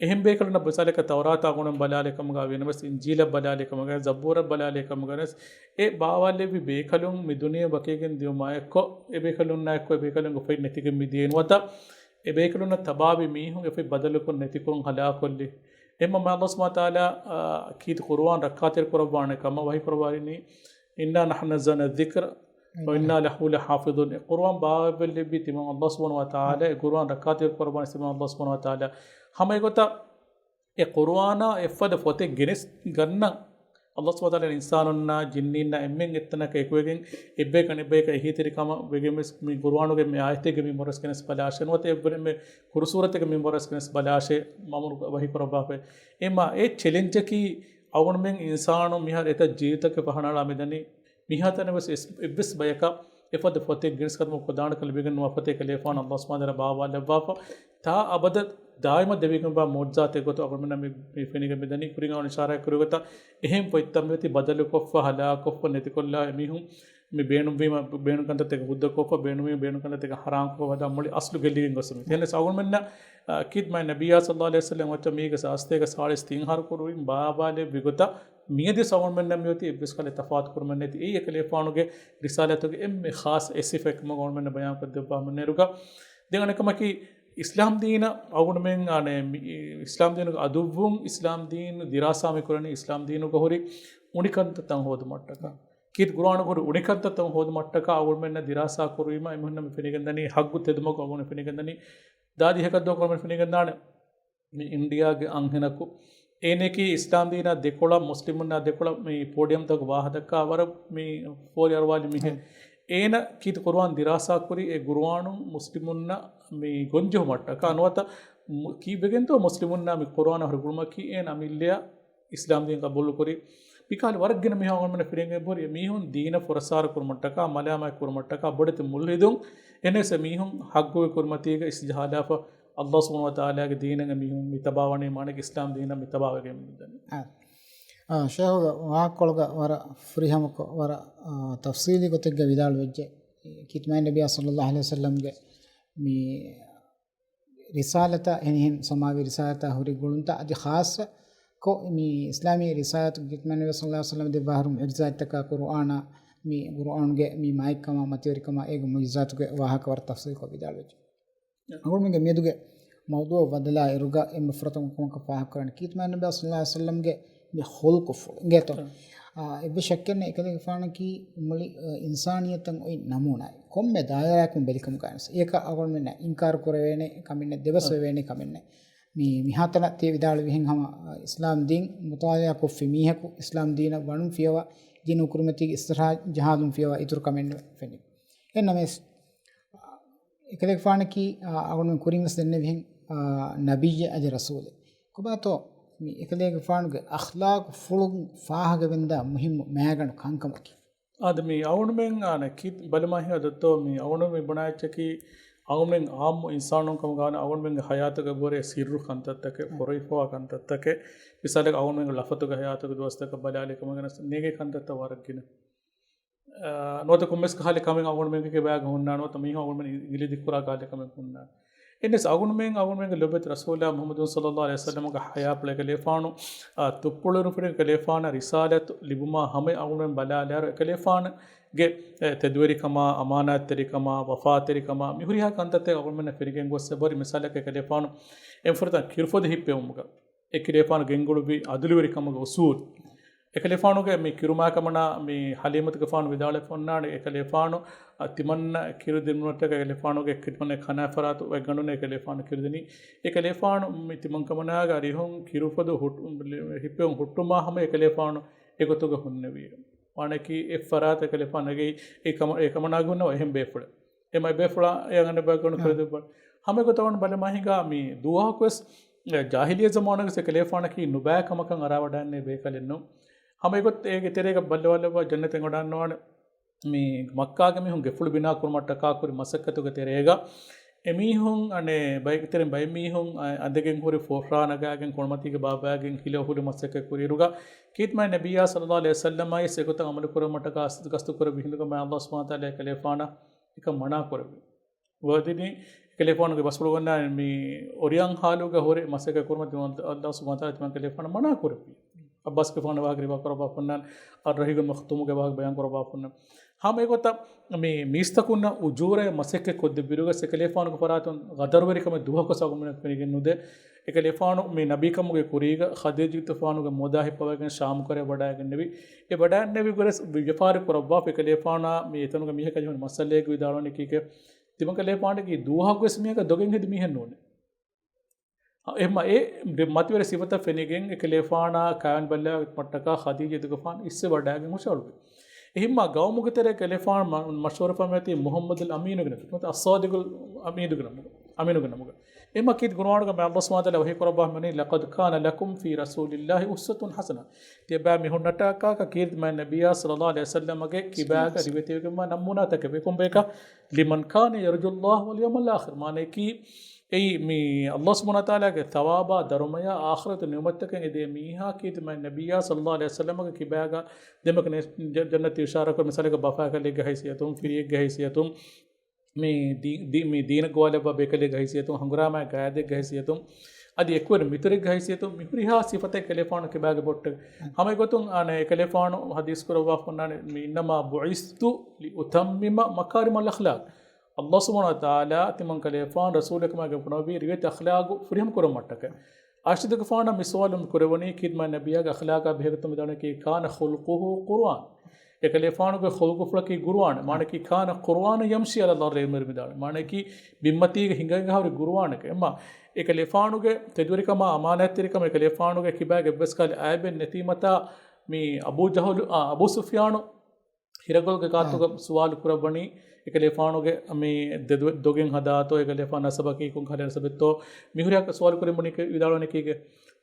އެހެން ބޭކަލުންނަށް މިސާލަކަށް ތައުރާތާ އަޅުގަނޑުމެން ބަލާލި ކަމުގަ ވީނަމަވެސް، އިންޖީލަށް ބަލާލި ކަމުގަ ވެސް، ޒަބޫރަށް ބަލާލި ކަމުގަ ވެސް، އެ ބާވާލެއްވި ބޭކަލުން މި ދުނިޔެ ވަކިވެގެން ދިޔުމާއެއްކޮށް، އެ ބޭކަލުންނާއެއްކޮށް އެ ބޭކަލުންގެ އުފަތް ނެތިގެން މިދިޔަ. ނުވަތަ އެ ބޭކަލުންނަށް ތަބާވި މީހުން އެ އުފަތް ބަދަލުކޮށް ނެތިކޮށް ހަލާކުކޮށްލި. އެހެންވީމަ ﷲ ސުބްޙާނަހޫ ވަތަޢާލާ، އާ، ކީރިތި ޤުރުއާން ރައްކާތެރި ކުރައްވާނެ ކަމަށް ވަޙީ ކުރައްވާލީ، إنا نحن نزلنا الذكر وإنا له لحافظون. އެ ޤުރުއާން ބާވައްވެލެއްވީ ތިމަން ﷲ ސުބްޙާނަހޫ ވަތަޢާލާ، އެ ޤުރުއާން ރައްކާތެރި ކުރައްވާނެ ތިމަން ﷲ ސުބްޙާނަހޫ ވަތަޢާލާ. ހަމައެގޮތަށް އެ ޤުރުއާނާ އެއްފަދަ ފޮތެއް ގެނެސް ގަންނަން ﷲ ސުބްޙާނަހޫ ވަތަޢާލާ އިންސާނުންނާ ޖިންނީންނާ އެންމެން އެއްތަނަކަށް އެކުވެގެން އެއްބަޔަކަށް އަނެއްބަޔަކަށް އެހީތެރިކަމަށް ވެގެން ވެސް މި ޤުރުއާނުގެ މި އާޔަތެއްގެ މިންވަރު ވެސް ގެނެސް ބަލާށޭ. ނުވަތަ އެއްވެރި މި ކުރު ސޫރަތެއްގެ މިންވަރު ވެސް ގެނެސް ބަލާށޭ އަމުރު ވަޙީ ކުރައްވާފައި. އެމާ އެ ޗެލެންޖަކީ އަޅުގަނޑުމެން އިންސާނުން މިހާރު އެތައް ޖީލުތަކެއް ފަހަނަޅާ މިދަނީ. މިހާތަނަށް ވެސް އެސް-، އެއްވެސް ބަޔަކަށް އެފަދަ ފޮތެއް ގެނެސް ކަދަމު ކޮށްދާނެ ކަން ލިބިގެން ނުވާ ފޮތެއް އެކަލޭގެފާނު ﷲ ސުބްޙާނަހޫ ވަތަޢާލާ ބާވާލައްވާފަ، ތާ އަބަދަށް ދާއިމަށް ދެވިގެންވާ މުޢުޖިޒާތެއް ގޮތަށް އަޅުގަނޑުމެންނަށް މި، މި ފެނިގެން މިދަނީ. ކުރިން އަޅުގަނޑު އިޝާރާތް ކުރި ގޮތަށް އެހެން ފޮތްތައް މިއޮތީ ބަދަލުކޮށްފަ، ހަލާކުކޮށްފަ، ނެތިކޮށްލާ އެމީހުން މި ބޭނުންވީމަ ބޭނުން ކަންތައްތަކެއް ހުއްދަ ކޮށްފަ، ބޭނުންވީމަ ބޭނުން ކަންތައްތަކެއް ހަރާންކޮށްފަ ވަދާ މުޅި އަސްލު ގެއްލިގެން ގޮސް މި. އެހެނަސް އަޅުގަނޑުމެންނަށް، އާ، ކީރިތި މާތް ނަބިއްޔާ ޞައްލައްލާހު ޢަލައިހި ވަސައްލަމް އޮތްތަ މީގެ ސާސްތޭކަ ސާޅީސް ތިން އަހަރު ކުރިން ބާވާލެއްވި ގޮތަށް މިއަދި އަޅުގަނޑުމެންނަށް މިއޮތީ އެއްވެސް ކަހަލަ ތަފާތު ކުރުމެއް ނެތި. އެއީ އެކަލޭގެފާނުގެ ރިސާލަތުގެ އެންމެ ޚާއްޞަ އެއް ސިފައެއް ކަމަށް އަޅުގަނޑުމެންނަށް ބަޔާންކޮށްދެއްވާ މިނެރުގަ. ދެން އަނެއްކަމަކީ، އިސްލާމް ދީނަށް އަޅުގަނޑުމެން އަނެއް މި-، އިސްލާމް ދީނުގެ އަދުއްވުން، އިސްލާމް ދީނު ދިރާސާ މި ކުރަނީ އިސްލާމް ދީނުގަ ހުރި އުނިކަންތައްތައް ހޯދުމަށްޓަކާ. ކީރިތި ޤުރުއާނުގަ ހުރި އުނިކަންތައްތައް ހޯދުމަށްޓަކާ އަޅުގަނޑުމެންނަށް ދިރާސާ ކުރީމަ އެމީހުންނަށް މި ފެނިގެންދަނީ ހައްގު ތެދުމަގު އަޅުގަނޑު ފެނިގެންދަނީ. ދާދި ހަކަށްދޯ ކުރަމެން ފެނިގެންދާނެ. މި އިންޑިއާގެ އަންހެނަކު އޭނައަކީ އިސްލާމް ދީނާ ދެކޮޅަށް، މުސްލިމުންނާ ދެކޮޅަށް މި ޕޯޑިއަމްތަކުގަ ވާހަކަދައްކާ ވަރަށް މި ފޯރި އަރުވާލި މީހެއް. އޭނަ ކީރިތި ޤުރުއާން ދިރާސާ ކުރި އެ ޤުރުއާނުން މުސްލިމުންނަށް މި ގޮންޖެހުމަށްޓަކާ ނުވަތަ މު-، ކީއްވެގެންތޯ މުސްލިމުންނާ މި ޤުރުއާނާ ހުރި ގުޅުމަކީ އޭނަ އަމިއްލަޔަށް އިސްލާމް ދީން ޤަބޫލުކުރި. މިކަހަލަ ވަރަށް ގިނަ މީހުން އަޅުގަނޑުމެންނަށް ފެނިގެން އެބަހުރި. އެމީހުން ދީނަށް ފުރައްސާރަ ކުރުމަށްޓަކާ، މަލާމާތް ކުރުމަށްޓަކާ ބޮޑެތި މުލްހިދުން. އެހެނަސް އެމީހުން ހައްގުގެ ކުރިމަތީގަ އިސްޖަހާލާފަ، ﷲ ސުބްޙާނަހޫ ވަތަޢާލާގެ ދީނަށް އެމީހުން މި ތަބާވަނީ މާނައަކީ އިސްލާމް ދީނަށް މި ތަބާވެގެން މިދަނީ. އާ. އާ، ޝޭޚުގެ ވާހަކަކޮޅުގަ ވަރަށް ފުރިހަމަކޮށް، ވަރަށް، އާ، ތަފްޞީލީ ގޮތެއްގަ ވިދާޅުވެއްޖެ. ކީރިތި މާތް ނަބިއްޔާ ޞައްލައްލާހު ޢަލައިހި ވަސައްލަމްގެ މި ރިސާލަތާ، އެހެނިހެން ސަމާވީ ރިސާލަތާ ހުރި ގުޅުންތައް އަދި ޚާއްޞަކޮށް މި އިސްލާމީ ރިސާލަތު ކީރިތި މާތް ނަބިއްޔާ ޞައްލައްލާހު ޢަލައިހި ވަސައްލަމް ދެއްވާ ހުރި މުޢުޖިޒާތްތަކާ ޤުރުއާނާ، މި ޤުރުއާނުގެ މި މާތްކަމާ މަތިވެރިކަމާ އޭގެ މުޢުޖިޒާތުގެ ވާހަކަ ވަރަށް ތަފްޞީލްކޮށް ވިދާޅުވެއްޖެ. އަޅުގަނޑުމެންގެ މިއަދުގެ މައުޟޫޢަށް ވަދެލާ އިރުގަ އެންމެ ފުރަތަމަ ކަމަކަށް ފާހަގަކުރަނީ، ކީރިތި މާތް ނަބިއްޔާ ޞައްލައްލާހު ޢަލައިހި ވަސައްލަމްގެ މި ޚުލްޤުފުޅު އިނގޭތޯ؟ އާ، އެއްވެސް ޝައްކެއް ނެތް، އެކަލޭގެފާނަކީ މުޅި، އަ، އިންސާނިއްޔަތަށް އޮތް ނަމޫނާއެއް. ކޮންމެ ދާއިރާއަކުން ބެލިކަމުގައިވެސް އެކަށް އަޅުގަނޑުމެންނަށް އިންކާރު ކުރެވޭނެ ކަމެއް ނެތް، ދެބަސް އަ، ވެވޭނެ ކަމެއް ނެތް. މި، މިހާތަނަށް ތިޔަ ވިދާޅުވިހެން ހަމަ، އަ، އިސްލާމް ދީން މުޠާލަޢާ ކޮށްފި މީހަކު، އިސްލާމް ދީނަށް ވަނުން ފިޔަވާ، ދީނު ކުރިމަތީގެ އިސްތިޝްހާދު ޖަހާލުން ފިޔަވާ އިތުރު ކަމެއް ނެތް ފެނި. އެހެންނަމަވެސް، އެކަލޭގެފާނަކީ، އާ، އަޅުގަނޑުމެން ކުރިން ވެސް ދެންނެވިހެން، އާ، ނަބިއްޔެއް އަދި ރަސޫލެއް. ކޮބާތޯ މި އެކަލޭގެފާނުގެ އަޚްލާޤުފުޅުން ފާހަގަވެންދާ މުހިއްމު މައިގަނޑު ކަންކަމަކީ؟ އާދެ، މި އަޅުގަނޑުމެން އާނ ކި-، ބަލަމާ ހިނގާ ދޮއްތޯ، މި އަޅުގަނޑުމެން ބުނާ އެއްޗަކީ، އަޅުގަނޑުމެން އާއްމު އިންސާނުން ކަމުގަ ވާނަ އަޅުގަނޑުމެންގެ ޙަޔާތުގަ އެބަހުރި ސިއްރު ކަންތައްތަކެއް، އަ، ފޮރޮވިފަވާ ކަންތައްތަކެއް، މިސާލަކަށް އަޅުގަނޑުމެންގެ ލަފަތުގެ ޙަޔާތުގެ ދުވަސްތަކަށް ބަލާލި ކަމަށް ގެނަސް ނޭނގޭ ކަންތައްތައް ވަރަށް ގިނަ. އާ، ނުވަތަ ކޮންމެސް ކަހަލަ ކަމެއް އަޅުގަނޑުމެންގެ ކިބާގަ ހުންނާނެ، ނުވަތަ މީހުން އަޅުގަނޑުމެން އިނގިލި ދިއްކުރާ ކަހަލަ ކަމެއް ހުންނާނެ. އެންވެސް އަގުންމެން އަގުންމެންގެ ލޮބެތި ރަސޫލާ މުޙައްމަދު ޞައްލައްލާހު ޢަލައިހި ވަސައްލަމްގެ ޙަޔާތްޕުޅު އެކަލޭފާނު، އާ، ތުއްޕުޅު އިރުފުރި އެކަލޭފާނަށް ރިސާލަތު ލިބުމާ ހަމަ އަގުންމެން ބަލާލާއިރު އެކަލޭފާނުގެ، އެ، ތެދުވެރިކަމާ، އަމާނާތްތެރިކަމާ، ވަފާތެރިކަމާ، މި ހުރިހާ ކަންތައްތައް އަގުންމެންނަށް ފެނިގެން ގޮއްސަ ބޮޑު މިސާލަކަށް އެކަލޭފާނު އެންފުރަތަމަ ކިރުފޮދު ހިއްޕެވުމުގަ، އެކަލޭފާނު ގެންގުޅުއްވި އަދުލުވެރިކަމުގެ އުސޫލު. އެކަލޭފާނުގެ މި ކިރުމާ ކަމަނާ މި ޙަލީމަތުގެފާނު ވިދާޅުވެފަ އޮންނާނެ، އެކަލޭފާނު، އަ، ތިމަންނަ ކިރު ދިނުމަށްޓަކައި އެކަލޭފާނުގެ ކިތަންމެ ކަނާ ފަރާތު ވެގަނޑުން އެކަލޭފާނު ކިރުދިނީ. އެކަލޭފާނު މި ތިމަން ކަމަނާގެ އަރިހުން ކިރުފޮދު ހުއްޓު-، ހިއްޕެވުން ހުއްޓުމާ ހަމަ އެކަލޭފާނު އެގޮތުގަ ހުންނެވިއިރު. ވާނަކީ އެއް ފަރާތަށް އެކަލޭފާނު ނެގެއީ އެ ކަމަ-، އެ ކަމަނާގެ ހުންނަވާ އެހެން ބޭފުޅެއް. އެ މަ-، އެ ބޭފުޅާ އެ އަނގަނޑަށް ބައިކަން ކުރެދެއްވާ. ހަމަ އެގޮތަށް ވަން ބަލަމާ ހިނގާ މި ދުވަހަކުވެސް ޖާހިލިއްޔަ ޒަމާނުގެ އެކަލޭފާނަކީ ނުބައި ކަމަކަށް އަރާވަޑައިގެންނެވި ބޭކަލެއް ނޫން. ހަމަ އެގޮތަށް އޭގެ ތެރޭގަ ބައްލަވާލައްވާ ޖަންނަތަށް އެނގިވަޑައިގަންނަވާނެ. މި މައްކާގެ މީހުން ގެފުޅު ބިނާ ކުރުމަށްޓަކާ ކުރި މަސައްކަތުގެ ތެރޭގަ އެމީހުން އަނެއް ބައެއް ތެރެއިން ބައެއް މީހުން އަ-، އަނދެގެން ހުރި ފޯފްރާ ނަގާގެން ކޮނޑުމަތީގަ ބާއްވާގެން ހިލަ އުފުލި މަސައްކަތް ކުރިއިރުގަ ކީރިތި މާތް ނަބިއްޔާ ޞައްލައްލާހު ޢަލައިހި ވަސައްލަމާއި އެގޮތަށް ޢަމަލު ކުރުމަށްޓަކާ ގަސް-، ގަސްތު ކުރެއްވި ހިނދުގަ މާތް ﷲ ސުބްޙާނަހޫ ވަތަޢާލާ އެކަލޭފާނަށް އެކަން މަނާ ކުރެއްވި. ވަދިނީ އެކަލޭފާނުގެ ބަސްފުޅުގަންނާ މި އޮރިޔާން ޙާލުގަ ހުރެ މަސައްކަތް ކުރުމަށް ދިމާ ﷲ ސުބްޙާނަހޫ ވަތަޢާލާ ތިމަން ކަލޭފާނަށް މަނާ ކުރެއްވި. ޢައްބާސްގެފާނު ވާހަކަ ރިވާ ކުރައްވާފަ އޮންނާނެ، އައްރަހީޤުލް މަޚްތޫމުގެ ވާހަކަ ބަޔާން ކުރައްވާފަ އޮންނާނެ. ހަމަ އެގޮތަށް މި މީސްތަކުންނަށް އުޖޫރައެއް މަސައްކަތް ކޮށްދެއްވިއިރުގަ އެކަލޭފާނުގެ ފަރާތުން ގަދަރުވެރިކަމެއް ދުވަހަކުވެސް އަގުންމެންނަށް ފެނިގެން ނުދޭ. އެކަލޭފާނު މި ނަބީކަމުގެ ކުރީގަ ޚަދީޖަތުގެފާނުގެ މުދާ ހިއްޕަވައިގެން ޝާމު ކަރަށް ވަޑައިގެންނެވި. އެ ވަޑައިގެންނެވި ގޮތަށް ވިޔަފާރި ކުރައްވާފަ އެކަލޭފާނާ މި އެތަނުގެ މީހަކަށް ޖެހުނު މައްސަލައެއްގެ ވިދާޅުވަނީ ކީކޭ؟ ތިމަން ކަލޭފާނަކީ ދުވަހަކުވެސް މީހަކަށް ދޮގެއް ހެދި މީހެއް ނޫނޭ. އެހެންމަ އެ މަތިވެރި ސިފަތައް ފެނިގެން އެކަލޭފާނާ ކާވެނި ބައްލަވާގެ މަށްޓަކާ ޚަދީޖަތުގެފާނު އިސްވެ ވަޑައިގެން ހުށަހަޅުވި. އެހެންމަ ގައުމުގެ ތެރޭ ކަލޭފާނު މަ-، މަޝްހޫރުވެފަ މިއޮތީ މުޙައްމަދުލް އަމީނުގެ ނަމުގަ. އައްޞާދިޤުލް އަމީނުގެ ނަމުގަ. އަމީނުގެ ނަމުގަ. އެހެންމަ ކީރިތި ޤުރުއާނުގަ މާތް ﷲ ސުބްޙާނަހޫ ވަތަޢާލާ ވަޙީ ކުރައްވާފަ މިވަނީ، "لقد كان لكم في رسول الله أسوة حسنة." ތިޔަބައިމީހުންނަށްޓަކާ ކީރިތި މާތް ނަބިއްޔާ ޞައްލައްލާހު ޢަލައިހި ވަސައްލަމަގެ ކިބާގަ ރިވެތިވެގެންވާ ނަމޫނާތަކެއް ވެ. ކޮންބަޔަކަށް؟ "لمن كان يرجو الله واليوم الآخر." މާނައަކީ، އެއީ މި ﷲ ސުބްޙާނަހޫ ވަތަޢާލާގެ ޘަވާބާ، ދަރުމަޔާ، އާޚިރަތު ނިޢުމަތްތަކަށް އެދޭ މީހާ ކީރިތި މާތް ނަބިއްޔާ ޞައްލައްލާހު ޢަލައިހި ވަސައްލަމަގެ ކިބާގަ ދެމަކަ ނެ-، ޖަ-، ޖަންނަތު އިޝާރާތް ކުރި މިސާލަކަށް ބަފާކަލެއްގެ ހައިސިއްޔަތުން، ފިރިއެއްގެ ހައިސިއްޔަތުން، މި ދީ-، ދީ-، މި ދީނަށް ގޮވާލައްވާ ބޭކަލެއްގެ ހައިސިއްޔަތުން، ހަނގުރާމައިގެ ގައިދެއްގެ ހައިސިއްޔަތުން، އަދި އެކުވެރި މިތުރެއްގެ ހައިސިއްޔަތުން، މި ހުރިހާ ސިފަތެއް އެކަލޭފާނު ކިބާގަ ބޮއްޓެ. ހަމަ އެގޮތުން އަނެއް އެކަލޭފާނު ޙަދީޘް ކުރައްވާފަ އޮންނާނެ، މި، "إنما بعثت لأتمم مكارم الأخلاق." ﷲ ސުބްޙާނަހޫ ވަތަޢާލާ ތިމަން ކަލޭފާނު ރަސޫލެއް ކަމަށް ގެންފުނައްވީ ރިވެތި އަޚްލާގު ފުރިހަމަ ކުރުމަށްޓަކައި. އާއިޝަތުގެފާނަށް މި ސުވާލު ކުރެވުނީ ކީރިތި މާތް ނަބިއްޔާގެ އަޚްލާގާ ބެހޭގޮތުން ވިދާޅުވަނީ ކީ، "كان خلقه القرآن." އެކަލޭފާނުގެ ޚުލްޤުފުޅަކީ ޤުރުއާން. މާނައަކީ، "كان القرآن يمشي على الأرض" އިރުމެރި ވިދާޅުވި. މާނައަކީ، ބިންމަތީގަ ހިނގައިގަ ހުރި ޤުރުއާނެކޭ. އެމަ އެކަލޭފާނުގެ ތެދުވެރިކަމާ، އަމާނާތްތެރިކަމާ، އެކަލޭފާނުގެ ކިބާގެ އެއްވެސް ކަހަލަ އައިބެއް ނެތީމަތާ، މި އަބޫ ޖަހުލު، އާ، އަބޫ ސުފްޔާނު ހިރަގޮޅުގެ ގާތުގަ ސުވާލު ކުރައްވަނީ، އެކަލޭފާނުގެ މި ދެދު-، ދޮގެއް ހަދާތޯ، އެކަލޭފާނު ނަސަބަކީ ކޮން ކަހަލަ ނަސަބެއްތޯ، މިހުރިހާ ސުވާލު ކުރި ބުނި ވިދާޅުވަނީ ކީކޭ؟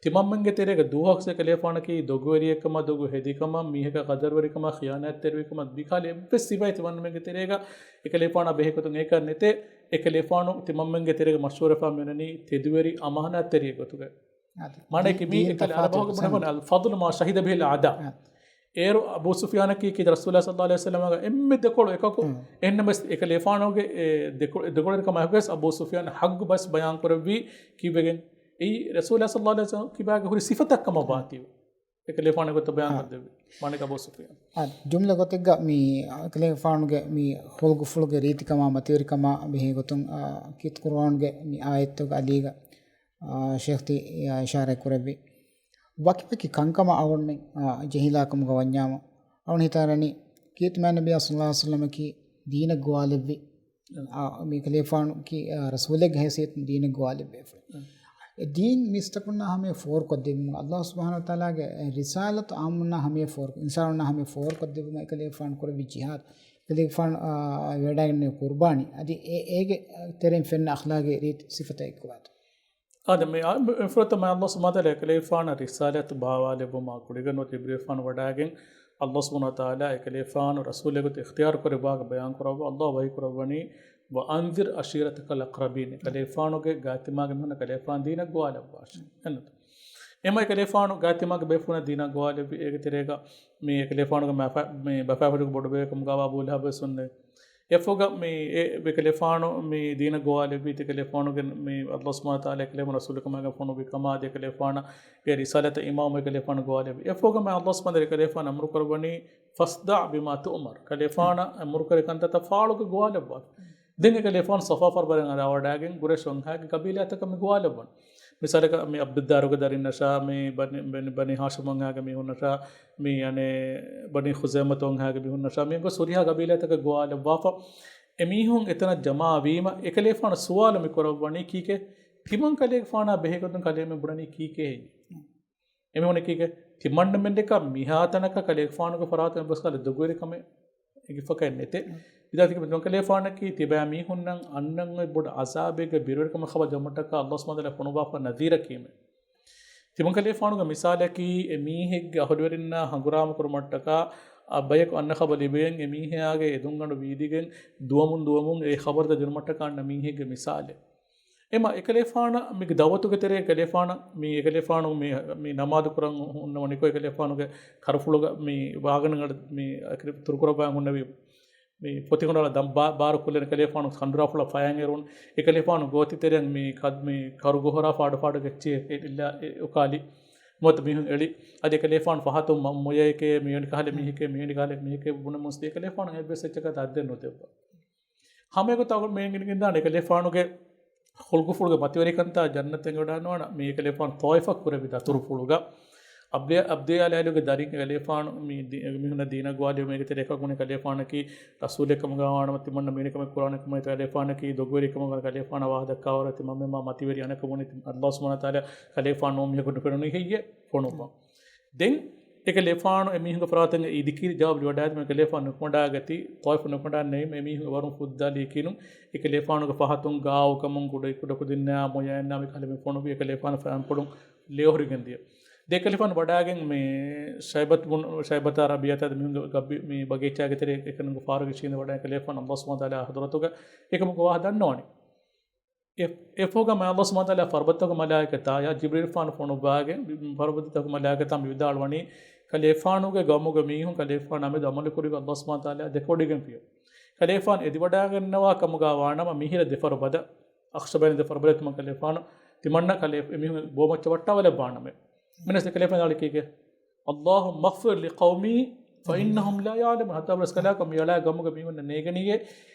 ތިމަންމެންގެ ތެރޭގަ ދުވަހަކުވެސް އެކަލޭފާނަކީ ދޮގުވެރިއެއްކަމާ، ދޮގު ހެދިކަމާ، މީހަކާ ޤަދަރުވެރިކަމާ، ޚިޔާނާތްތެރިވިކަމާ، މިކަހަލަ އެއްވެސް ސިފައެއް ތިމަންމެންގެ ތެރޭގަ އެކަލޭފާނާ ބެހޭގޮތުން އެކަން ނެތޭ. އެކަލޭފާނު ތިމަންމެންގެ ތެރޭގަ މަޝްހޫރުވެފާ މިވަނީ ތެދުވެރި އަމާނާތްތެރިއެއް ގޮތުގައި. މާނައަކީ މީ އެކަލޭ އަރަބަހުގެ ބުނެފަން الفضل ما شهد به الأعداء. އޭރު އަބޫ ސުފްޔާނަކީ ކީރިތި ރަސޫލާ ޞައްލައްލާހު ޢަލައިހި ވަސައްލަމަގެ އެންމެ ދެކޮޅު އެކަކު. އެހެންނަމަވެސް އެކަލޭފާނުގެ އެ ދެކޮ-، ދެކޮޅުވެރިކަމާ އެކުވެސް އަބޫ ސުފްޔާން ޙައްޤު ބަސް ބަޔާން ކުރެއްވީ ކީއްވެގެން؟ އެއީ ރަސޫލާ ޞައްލައްލާހު ޢަލައިހި ވަސައްލަމަ ކިބާގަ ހުރި ސިފަތައް ކަމަށް ވާތީވެ. އެކަލޭފާނު ގޮތަށް ބަޔާން ކޮށްދެއްވި. މާނައަކީ އަބޫ ސުފްޔާން. އާ، ޖުމްލަ ގޮތެއްގަ މި އެކަލޭފާނުގެ މި ޚުލްޤުފުޅުގެ ރީތިކަމާ މަތިވެރިކަމާ ބެހޭގޮތުން، އާ، ކީރިތި ޤުރުއާނުގެ މި އާޔަތްތަކުގެ އަލީގަ، އާ، ޝޭޚް ތި، އާ، އިޝާރާތް ކުރެއްވި. ވަކިވަކި ކަންކަމަށް އަޅުގަނޑުމެން، އާ، ޖެހިލާކަމުގަ ވަންޏާމު، އަޅުގަނޑު ހިތަށް އަރަނީ، ކީރިތި މާތް ނަބިއްޔާ ޞައްލައްލާހު ޢަލައިހި ވަސައްލަމަކީ ދީނަށް ގޮވާލެއްވި، އާ، މި ކަލޭފާނު ކީ، އާ، ރަސޫލެއްގެ ހައިސިއްޔަތުން ދީނަށް ގޮވާލެއްވި. އެ ދީން މީސްތަކުންނާ ހަމަޔަށް ފޯރުކޮށްދެއްވުމަށް، ﷲ ސުބްޙާނަހޫ ވަތަޢާލާގެ ރިސާލަތު އާއްމުންނާ ހަމަޔަށް ފޯރު، އިންސާނުންނާ ހަމަޔަށް ފޯރުކޮށްދެއްވުމަށް އެކަލޭފާނު ކުރެއްވި ޖިހާދު، އެކަލޭފާނު، އާ، ވެޑައިގެންނެވި ޤުރުބާނީ، އަދި އެ، އޭގެ ތެރެއިން ފެންނަ އަޚްލާގީ ރީތި ސިފަތައް އެއްކުވާތޯ. އާދެ، މި އާ، މި ފުރަތަމަ ﷲ ސުބްޙާނަހޫ ވަތަޢާލާ އެކަލޭފާނަށް ރިސާލަތު ބާވާލެއްވުމާ ގުޅިގެން ނުވަތަ ޖިބްރީލްފާނު ވަޑައިގެން ﷲ ސުބްޙާނަހޫ ވަތަޢާލާ އެކަލޭފާނު ރަސޫލެއް ގޮތަށް އިޚްތިޔާރު ކުރި ވާހަކަ ބަޔާން ކުރައްވާ ﷲ ވަޙީ ކުރައްވަނީ، "وأنذر عشيرتك الأقربين." ކަލޭފާނުގެ ގާތްތިމާގެ މީހުންނަށް ކަލޭފާނު ދީނަށް ގޮވާލައްވާށޭ. އެންނަތަ؟ އެމަ ކަލޭފާނު ގާތްތިމާގެ ބޭފުޅުންނަށް ދީނަށް ގޮވާލެއްވި އޭގެ ތެރޭގަ މި ކަލޭފާނުގެ މަފަ-، މި ބަފާފަދަ ބޮޑުބޭކަމުގައިވާ އަބޫ ލަހަބް ވެސް އޮންނެވި. އެފޮގަ މި އެ އެކަލޭފާނު މި ދީނަށް ގޮވާލެއްވީ ތިކަލޭފާނުގެ މި އަﷲ ސުބްޙާނަހޫ ވަތަޢާލާ އެކަލޭފާނު ރަސޫލުކަމާގެ ފޮނުވި ކަމާ އަދި އެކަލޭފާނަށް އެ ރިސާލަތަށް އިމާމު އެކަލޭފާނު ގޮވާލެއްވި. އެފޮގަ މި އަﷲ ސުބްޙާނަހޫ ވަތަޢާލާ އެކަލޭފާނު އަމުރު ކުރައްވަނީ، "ފަޞްދަޢް ބިމާ ތުއުމަރު." ކަލޭފާނަށް އަމުރު ކުރި ކަންތައްތައް ފާޅުކޮށް ގޮވާލައްވާ. ދެން އެކަލޭފާނު ސަފާ ފަރުބަދައިން އަރާވަޑައިގެން ގުރޭޝް ވަންހާގެ ގަބީލާތަކަށް މި ގޮވާލައްވަން. މިސާލަކަށް މި އަބްދުއްދާރުގެ ދަރިންނަށާ، މި ބަނީ، ބަނީ، ބަނީ ހާޝިމް ވަންހާގެ މީހުންނަށާ، މި އަނެއް ބަނީ ޚުޒައިމަތު ވަންހާގެ މީހުންނަށާ، މި ގޮސް ހުރިހާ ގަބީލާތަކަށް ގޮވާލައްވާފަ. އެމީހުން އެތަނަށް ޖަމާވީމަ، އެކަލޭފާނު ސުވާލު މި ކުރައްވަނީ ކީކޭ؟ ތިމަން ކަލޭގެފާނާ ބެހޭގޮތުން ކަލޭމެން ބުނަނީ ކީކޭ ހެއްޔޭ؟ އެމީހުން ކީކޭ؟ ތިމަންނަމެން ދެކާ މިހާތަނަކަށް ކަލޭގެފާނުގެ ފަރާތުން އެއްބަސް ކަލޭ ދޮގުވެރިކަމެއް އެނގިފަކައެއް ނެތޭ. އިދާ ތިކެ މި ދޮން ކަލޭފާނަކީ ތިބާ މީހުންނަށް އަންނަން އޮތް ބޮޑު އަޒާބެއްގެ ބިރުވެރިކަމަށް ޚަބަރު ދެއްވުމަށްޓަކާ އަﷲ ސުބްޙާނަހޫ ވަތަޢާލާ ފޮނުއްވާފަ ނަޛީރަކީމެ. ތިމަން ކަލޭފާނުގެ މިސާލަކީ އެ މީހެއްގެ އަހުލުވެރިންނާ ހަނގުރާމަ ކުރުމަށްޓަކާ އަ، ބަޔަކު އަންނަ ޚަބަރު ލިބިގެން އެ މީހާގެ އެދުންގަނޑު ވީދިގެން ދުވަމުން ދުވަމުން އެ ޚަބަރުތައް ދިނުމަށްޓަކާ އަންނަ މީހެއްގެ މިސާލެއް. އެމަ އެކަލޭފާނަށް މި ދައުވަތުގެ ތެރޭ އެކަލޭފާނަށް މި އެކަލޭފާނު މި، މި ނަމާދު ކުރަން ހުންނަވަނިކޮށް އެކަލޭފާނުގެ ކަރުފުޅުގަ މި ވާގަނޑުގަ މި ތުރުކުރައްވާ ހުންނެވި މި ފޮތިކޮނޑާލަ ދަން ބާ-، ބާރު ކުލެން އެކަލޭފާނު ކަނޑުރާފުޅަށް ފަޔަން އެރުން. އެކަލޭފާނު ގޯތި ތެރެއަށް މި ކަ-، މި ކަރު ގޮހޮރާ ފާޑު ފާޑު ގެއްޗި އެ-، އެ-، އެއްލާ އެ-، އުކާލި. ނުވަތަ މީހުން އެޅި. އަދި އެކަލޭފާނު ފަހަތުން މަ-، މޮޔައެކޭ، މިވެނި ކަހަލަ މީހެކޭ، މިވެނި ކަހަލަ މީހެކޭ ބުނަމުން އެއްވެސް އެއްޗަކަށް އަތްދެއް ނުދެއްވާ. ހަމައެގޮތަށް އަޅުގަނޑު މި އެނގިގެންދާނެ އެކަލޭފާނުގެ ޚުލްގުފުޅުގެ މަތިވެރިކަންތާ ޖަންނަތަށް އެނގިވަޑައިގަންނަވާނަ މި އެކަލޭފާނު ޠާއިފަށް ކުރެއްވި ދަތުރުފުޅުގަ އަބްދިޔާ، އަބްދިޔާ ލައިލުގެ ދަރިން އެކަލޭފާނު މި ދި-، މީހުންނަށް ދީނަށް ގޮވާލެވުމުގެ ތެރޭ އެކަކު ބުނި ކަލޭފާނަކީ ރަސޫލެއް ކަމުގަ ވާނަމަ ތިމަންނަ މީނިކަމެއް ކުރާނެ ކަމަށް ކަލޭފާނަކީ ދޮގުވެރި ކަމުގަ ކަލޭފާނަށް ވާހަކަ ދައްކާވަރަށް ތިމަންމެން މަ-، މަތިވެރި އަނެކަކު ބުނި އަﷲ ސުބްޙާނަހޫ ވަތަޢާލާ ކަލޭފާނު ނޫން މީހަކު ނުފެނުނީ ހެއްޔޭ ފޮނުއްވަން. ދެން އެކަލޭފާނު އެމީހުންގެ ފަރާތުން އެ އިދިކީރި ޖަވާބު ވަޑައިދިނުމަށް ކަލޭފާނު ނުކުމަޑާގަތީ، ޠާއިފު ނުކުމަޑާންނެވީމަ އެމީހުން ވަރުން ފުއްދާލީކީނު، އެކަލޭފާނުގެ ފަހަތުން ގާއު ކަމުން ކުޑަ-، ކުޑަކުދިންނާ މޮޔައިންނާ މި ކަހަލަ މި ފޮނުވި އެކަލޭފާނު ފަޔަންޕުޅުން ލޭހުރިގެން ދިޔަ. ދެ އެކަލޭފާނު ވަޑައިގެން މި ޝައިބަތު ބުން-، ޝައިބަތާ ރަބީޢަތާ އަދި މީހުންގެ ގަބި-، މި ބަގީޗާގެ ތެރޭ އެކަނި ފާރުގެ ޝީން ވަޑައި އެކަލޭފާނު އަﷲ ސުބްޙާނަހޫ ވަތަޢާލާ ޙަޟްރަތުގަ އެކަމުގެ ވާހަކަ ދަންނަވަނީ. އެ-، އެފޯގަ މާ އަﷲ ސުބްޙާނަހޫ ވަތަޢާލާ ފަރުބަދަތަކުގެ މަލާއިކަތާ ޔާ ޖިބްރީލްފާނު ފޮނުއްވާގެން ފަރުބަދަތަކުގެ މަލާއިކަތާ މި ވިދާޅުވަނީ، ކަލޭފާނުގެ ގައުމުގެ މީހުން ކަލޭފާނާ މެދު ޢަމަލު ކުރި އަﷲ ސުބްޙާނަހޫ ވަތަޢާލާ ދެކެވޮޑިގެންފިޔަ. ކަލޭފާނު އެދިވަޑައިގަންނަވާ ކަމުގަ ވާނަމަ މިހިރަ ދެ ފަރުބަދަ، އަޚްޝަބައިން ދެ ފަރުބަދަ ތިމަން ކަލޭފާނު، ތިމަންނަ ކަލޭ އެމީހުން ބޯމައްޗަށް ވައްޓާވަލައްވާނަމޭ. މިނަސް ކަލޭފާނު ދާޅި ކީކޭ؟ اللهم اغفر لقومي فإنهم لا يعلمون. ހަތާބުރަސްކަލާކޮ މި އަޅާ ގަމުގެ މީހުންނަށް ނޭގެނީއޭ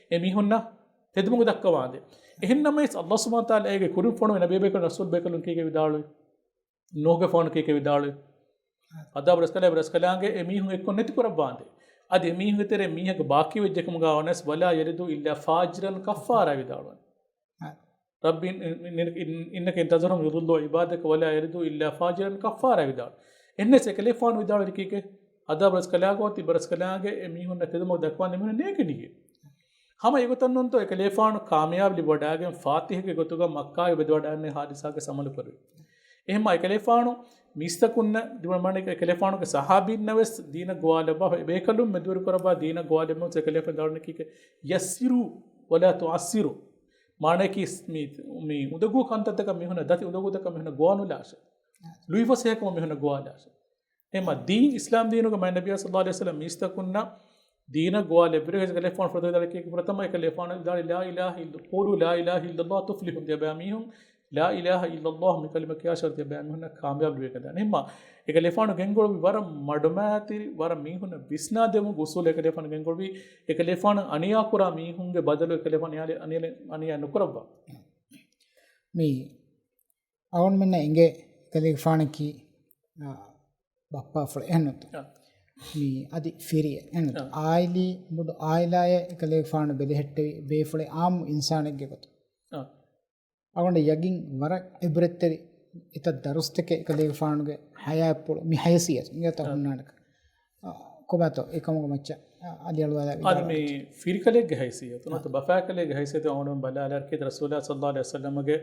އެ މީހުންނަށް ތެދުމަގު ދައްކަވާނދޭ. އެހެންނަމަވެސް އަﷲ ސުބްޙާނަހޫ ވަތަޢާލާ އޭގެ ކުރިން ފޮނުވި ނަބީ ބޭކަލުން ރަސޫލް ބޭކަލުން ކީކޭ ވިދާޅުވި؟ ނޫޙުގެ ފޯނު ކީކޭ ވިދާޅުވި؟ އަދާބު ރަސްކަލާ ރަސްކަލާނގެ އެ މީހުން އެއްކޮށް ނެތި ކުރައްވާނދޭ. އަދި އެ މީހުންގެ ތެރޭ މީހަކު ބާކީ ވެއްޖެ ކަމުގަ ވަނަސް ولا يلد إلا فاجرا كفارا ވިދާޅުވަން. ރައްބި އިން-، އިން-، އިން-، إنك إن تذرهم يضلوا عبادك ولا يلدوا إلا فاجرا كفارا ވިދާޅު. އެންނެސް އެކަލޭފާނު ވިދާޅުވި ކީކޭ؟ އަދާބު ރަސްކަލާކޮ ތިބަ ރަސްކަލާނގެ އެ މީހުންނަށް ތެދުމަގު ދައްކަވާން އެމީހުންނަށް ނޭގެނީއޭ. ހަމަ އެގޮތަށް ނޫންތޯ އެކަލޭފާނު ކާމިޔާބު ލިބިވަޑައިގެން ފާތިހަގެ ގޮތުގަ މައްކާގެ ބެދިވަޑައިގެންނެވި ހާދިސާގެ ސަމަލުކުރި. އެހެންމާ އެކަލޭފާނު މީސްތަކުންނަށް ދިވަން މާނައަކީ އެކަލޭފާނުގެ ސަހާބީންނަށް ވެސް ދީނަށް ގޮވާލައްވާފަ އެބޭކަލުން މެދުވެރި ކުރައްވާ ދީނަށް ގޮވާލެއްވުމަށް އެކަލޭފާނު ދާނެ ކީކޭ؟ يسروا ولا تعسروا. މާނައަކީ މި، މި އުނދަގޫ ކަންތައްތަކަށް މީހުންނަށް، ދަތި އުނދަގޫތަކަށް މީހުންނަށް ގޮވާނުލާށޭ. ލުއިފަސޭހަކަމަށް މީހުންނަށް ގޮވާލާށޭ. އެހެންމާ ދީން އިސްލާމް ދީނުގަ މާތް ނަބިއްޔާ ޞައްލައްލާހު ޢަލައިހި ވަސައްލަމް މީސްތަކުންނަށް ދީނަށް ގޮވާލެއްވި ރަސްކަލޭފާނު ފުރަތަމަ އެކަލޭފާނު ދާނީ لا إله إلا، قولوا لا إله إلا الله تفلحوا. ތިޔަބައިމީހުން لا إله إلا الله މި ކަލިމަ ކިޔާށޭ ތިޔަބައިމީހުންނަށް ކާމިޔާބު ލިބޭކަން ދާނެ. އެހެންމާ އެކަލޭފާނު ގެންގުޅުއްވި ވަރަށް މަޑުމައިތިރި، ވަރަށް މީހުންނަށް ވިސްނާދެމުން އުސޫލެއް އެކަލޭފާނު ގެންގުޅުއްވީ، އެކަލޭފާނު އަނިޔާކުރާ މީހުންގެ ބަދަލު އެކަލޭފާނު އަނިޔާ، އަނިޔާ، އަނިޔާ ނުކުރައްވާ. މި އަޅުގަނޑުމެންނަށް އެނގޭ ކަލޭގެފާނަކީ، އާ، ބައްޕާފުޅެއް އެހެންނުތޯ؟ މި އަދި ފިރިއެއް އެހެންނުތޯ؟ އާ. އާއިލީ ބޮޑު އާއިލާއެއް ކަލޭގެފާނު ބެލެހެއްޓެވި ބޭފުޅެއް އާއްމު އިންސާނެއްގެ ގޮތުން. އާ. އަޅުގަނޑަށް ޔަގީން ވަރަށް ޢިބްރަތްތެރި އެތައް ދަރުސްތަކެއް ކަލޭގެފާނުގެ ޙަޔާތްޕުޅު މި ހަޔަސިއްޔަތު މިގޮތަށް އާ. ހުންނާނެކަން. އާ، ކޮބާތޯ އެކަމުގެ މައްޗަށް، އާ، އަލިއަޅުވާލާ އަދި މި ވިދާޅުވާ. ފިރިކަލެއްގެ ހައިސިއްޔަތު، ނުވަތަ އާ. ބަފާކަލެއްގެ ހައިސިއްޔަތު އަޅުގަނޑު ބަލާލާއިރު ކީރިތި ރަސޫލާ ޞައްލައްލާހު ޢަލައިހި ވަސައްލަމަގެ،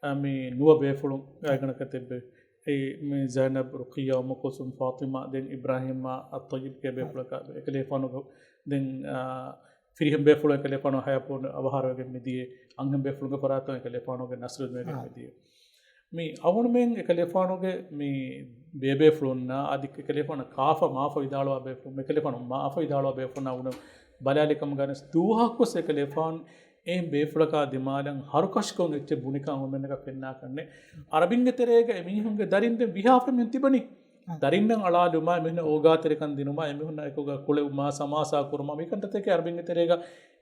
އާ، މި ނުވަ ބޭފުޅުން ގާތްގަނޑަކަށް ތިއްބެވި. އެއީ މި ޒައިނަބް، ރުޤިއްޔާ، އުއްމު ކުލްސޫމް، ފާޠިމާ، ދެން އިބްރާހީމް އައްޠައްޔިބްގެ ބޭފުޅަކާ އެކަލޭފާނުގެ، ދެން، އާ، ފިރިހެން ބޭފުޅުން އެކަލޭފާނު ހަޔާތްޕުޅު އަވަހާރަވެގެން މިދިޔަ، އަންހެން ބޭފުޅުންގެ ފަރާތުން އެކަލޭފާނުގެ ނަސްލު ވެގެން އާ. މިދިޔަ. މި އަވަނުމެން އެކަލޭފާނުގެ މި ބޭބޭފުޅުންނާ އަދި އެކަލޭފާނަށް ކާފަ މާފަ ވިދާޅުވާ ބޭފުޅުން، އެކަލޭފާނު މާފަ ވިދާޅުވާ ބޭފުޅުންނާ އުނަ ބަލާލި ކަމުގަ ވެސް ދުވަހަކުވެސް އެކަލޭފާނު އެހެން ބޭފުޅަކާ ދިމާލަށް ހަރުކަށިކޮށް އެއްޗެއް ބުނިކަން އަޅުގަނޑުމެންނަކަށް ފެންނާކަށް ނެތް. އަރަބިންގެ ތެރޭގަ އެމީހުންގެ ދަރިން ދެން ވިހާފަ މިހެން ތިބަނީ. ދަރިންނަށް އަޅާލުމާ، އެމީހުންނަށް އޯގާތެރިކަން ދިނުމާ، އެމީހުންނާ އެކުގަ ކުޅެވުމާ، ސަމާސާ ކުރުމާ، މިކަންތައްތަކެއް އަރަބިންގެ ތެރޭގަ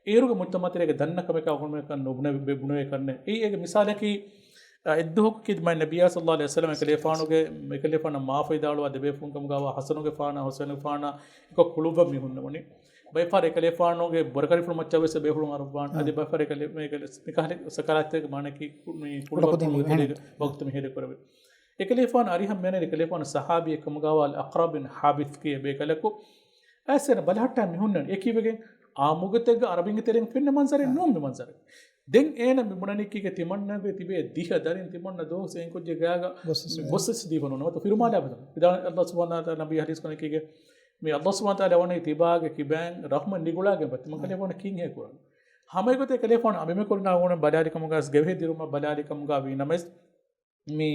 އޭރުގެ މުޖްތަމަޢު ތެރޭގަ ދަންނަ ކަމެކާ އަޅުގަނޑުމެންނަކަށް ނުބުނެ، ބެ-، ބުނެވޭކަށް ނެތް. އެއީ އޭގެ މިސާލަކީ، އަ، އެއްދުވަހަކު ކީ މާތް ނަބިއްޔާ ޞައްލައްލާހު ޢަލައިހި ވަސައްލަމަ އެކަލޭފާނުގެ، އެކަލޭފާނަށް މާފަ ވިދާޅުވާ ދެބޭފުޅުން ކަމުގަވާ ޙަސަނުގެފާނާ ޙުސައިނުގެފާނާ އެކޮށް ކުޅުއްވަން މީހުން ނޫނީ. ބައެއްފަހަރު އެކަލޭފާނުގެ ބުރަކަރިފުޅު މައްޗަށް ވެސް ބޭފުޅުން އަރުއްވާނެ. އަދި ބައެއްފަހަރު އެކަލޭ-، މޭ ކަލޭ-، މިކަހަލަ ސަކަރާތްތެރޭގެ މާނައަކީ ކު-، މި ކުޑަކޮށް ކުޑަކޮށް މި ހޭދަ، މިހޭދަ، ވަގުތު މިހޭދަ ކުރެވޭ. އެކަލޭފާނު އަރިހަށް މިއަންނަނީ އެކަލޭފާނު ޞަޙާބީ ކަމުގަވާ އަޢްރަބިން ޙާބިސް ކިޔޭ ބޭކަލަކު. އައިސް އޭނަ ބަލަހައްޓާ މި ހުންނަނީ. އެ ކީއްވެގެން؟ އާއްމުގޮތެއްގަ އަރަބިންގެ ތެރެއިން ފެންނަ މަންޒަރެއް ނޫން މި މަންޒަރެއް. ދެން އޭނަ މި ބުނަނީ ކީކޭ؟ ތިމަންނަގެ ތިބޭ ދިހަ ދަރިން ތިމަންނަ ދުވަސް އެއިން ކުއްޖެއް ގާގަ ގޮސް ގޮސް ދީފަ ނޫން. ނުވަތަ ފިރުމާލާ ބަދަ. ވިދާޅު ﷲ ސުބްޙާނަހޫ ވަތަޢާލާ ނަބީ ޙަދީޘް ކުރަނީ ކީކޭ؟ މި ﷲ ސުބްޙާނަހޫ ވަތަޢާލާ ވަނީ ތިބާގެ ކިބައިން ރަޙްމަތް ނިގުޅާގެން ބަ ތިމަން ކަލޭފާނު ކީއްހޭ ކުރަނީ؟ ހަމައެގޮތަށް ކަލޭފާނު އަނބިމެކުރިންނާ އަޅުގަނޑު ބަލާލި ކަމުގަ ގެވެހި ދިރުމަށް ބަލާލި ކަމުގަ ވީ ނަމަވެސް، މި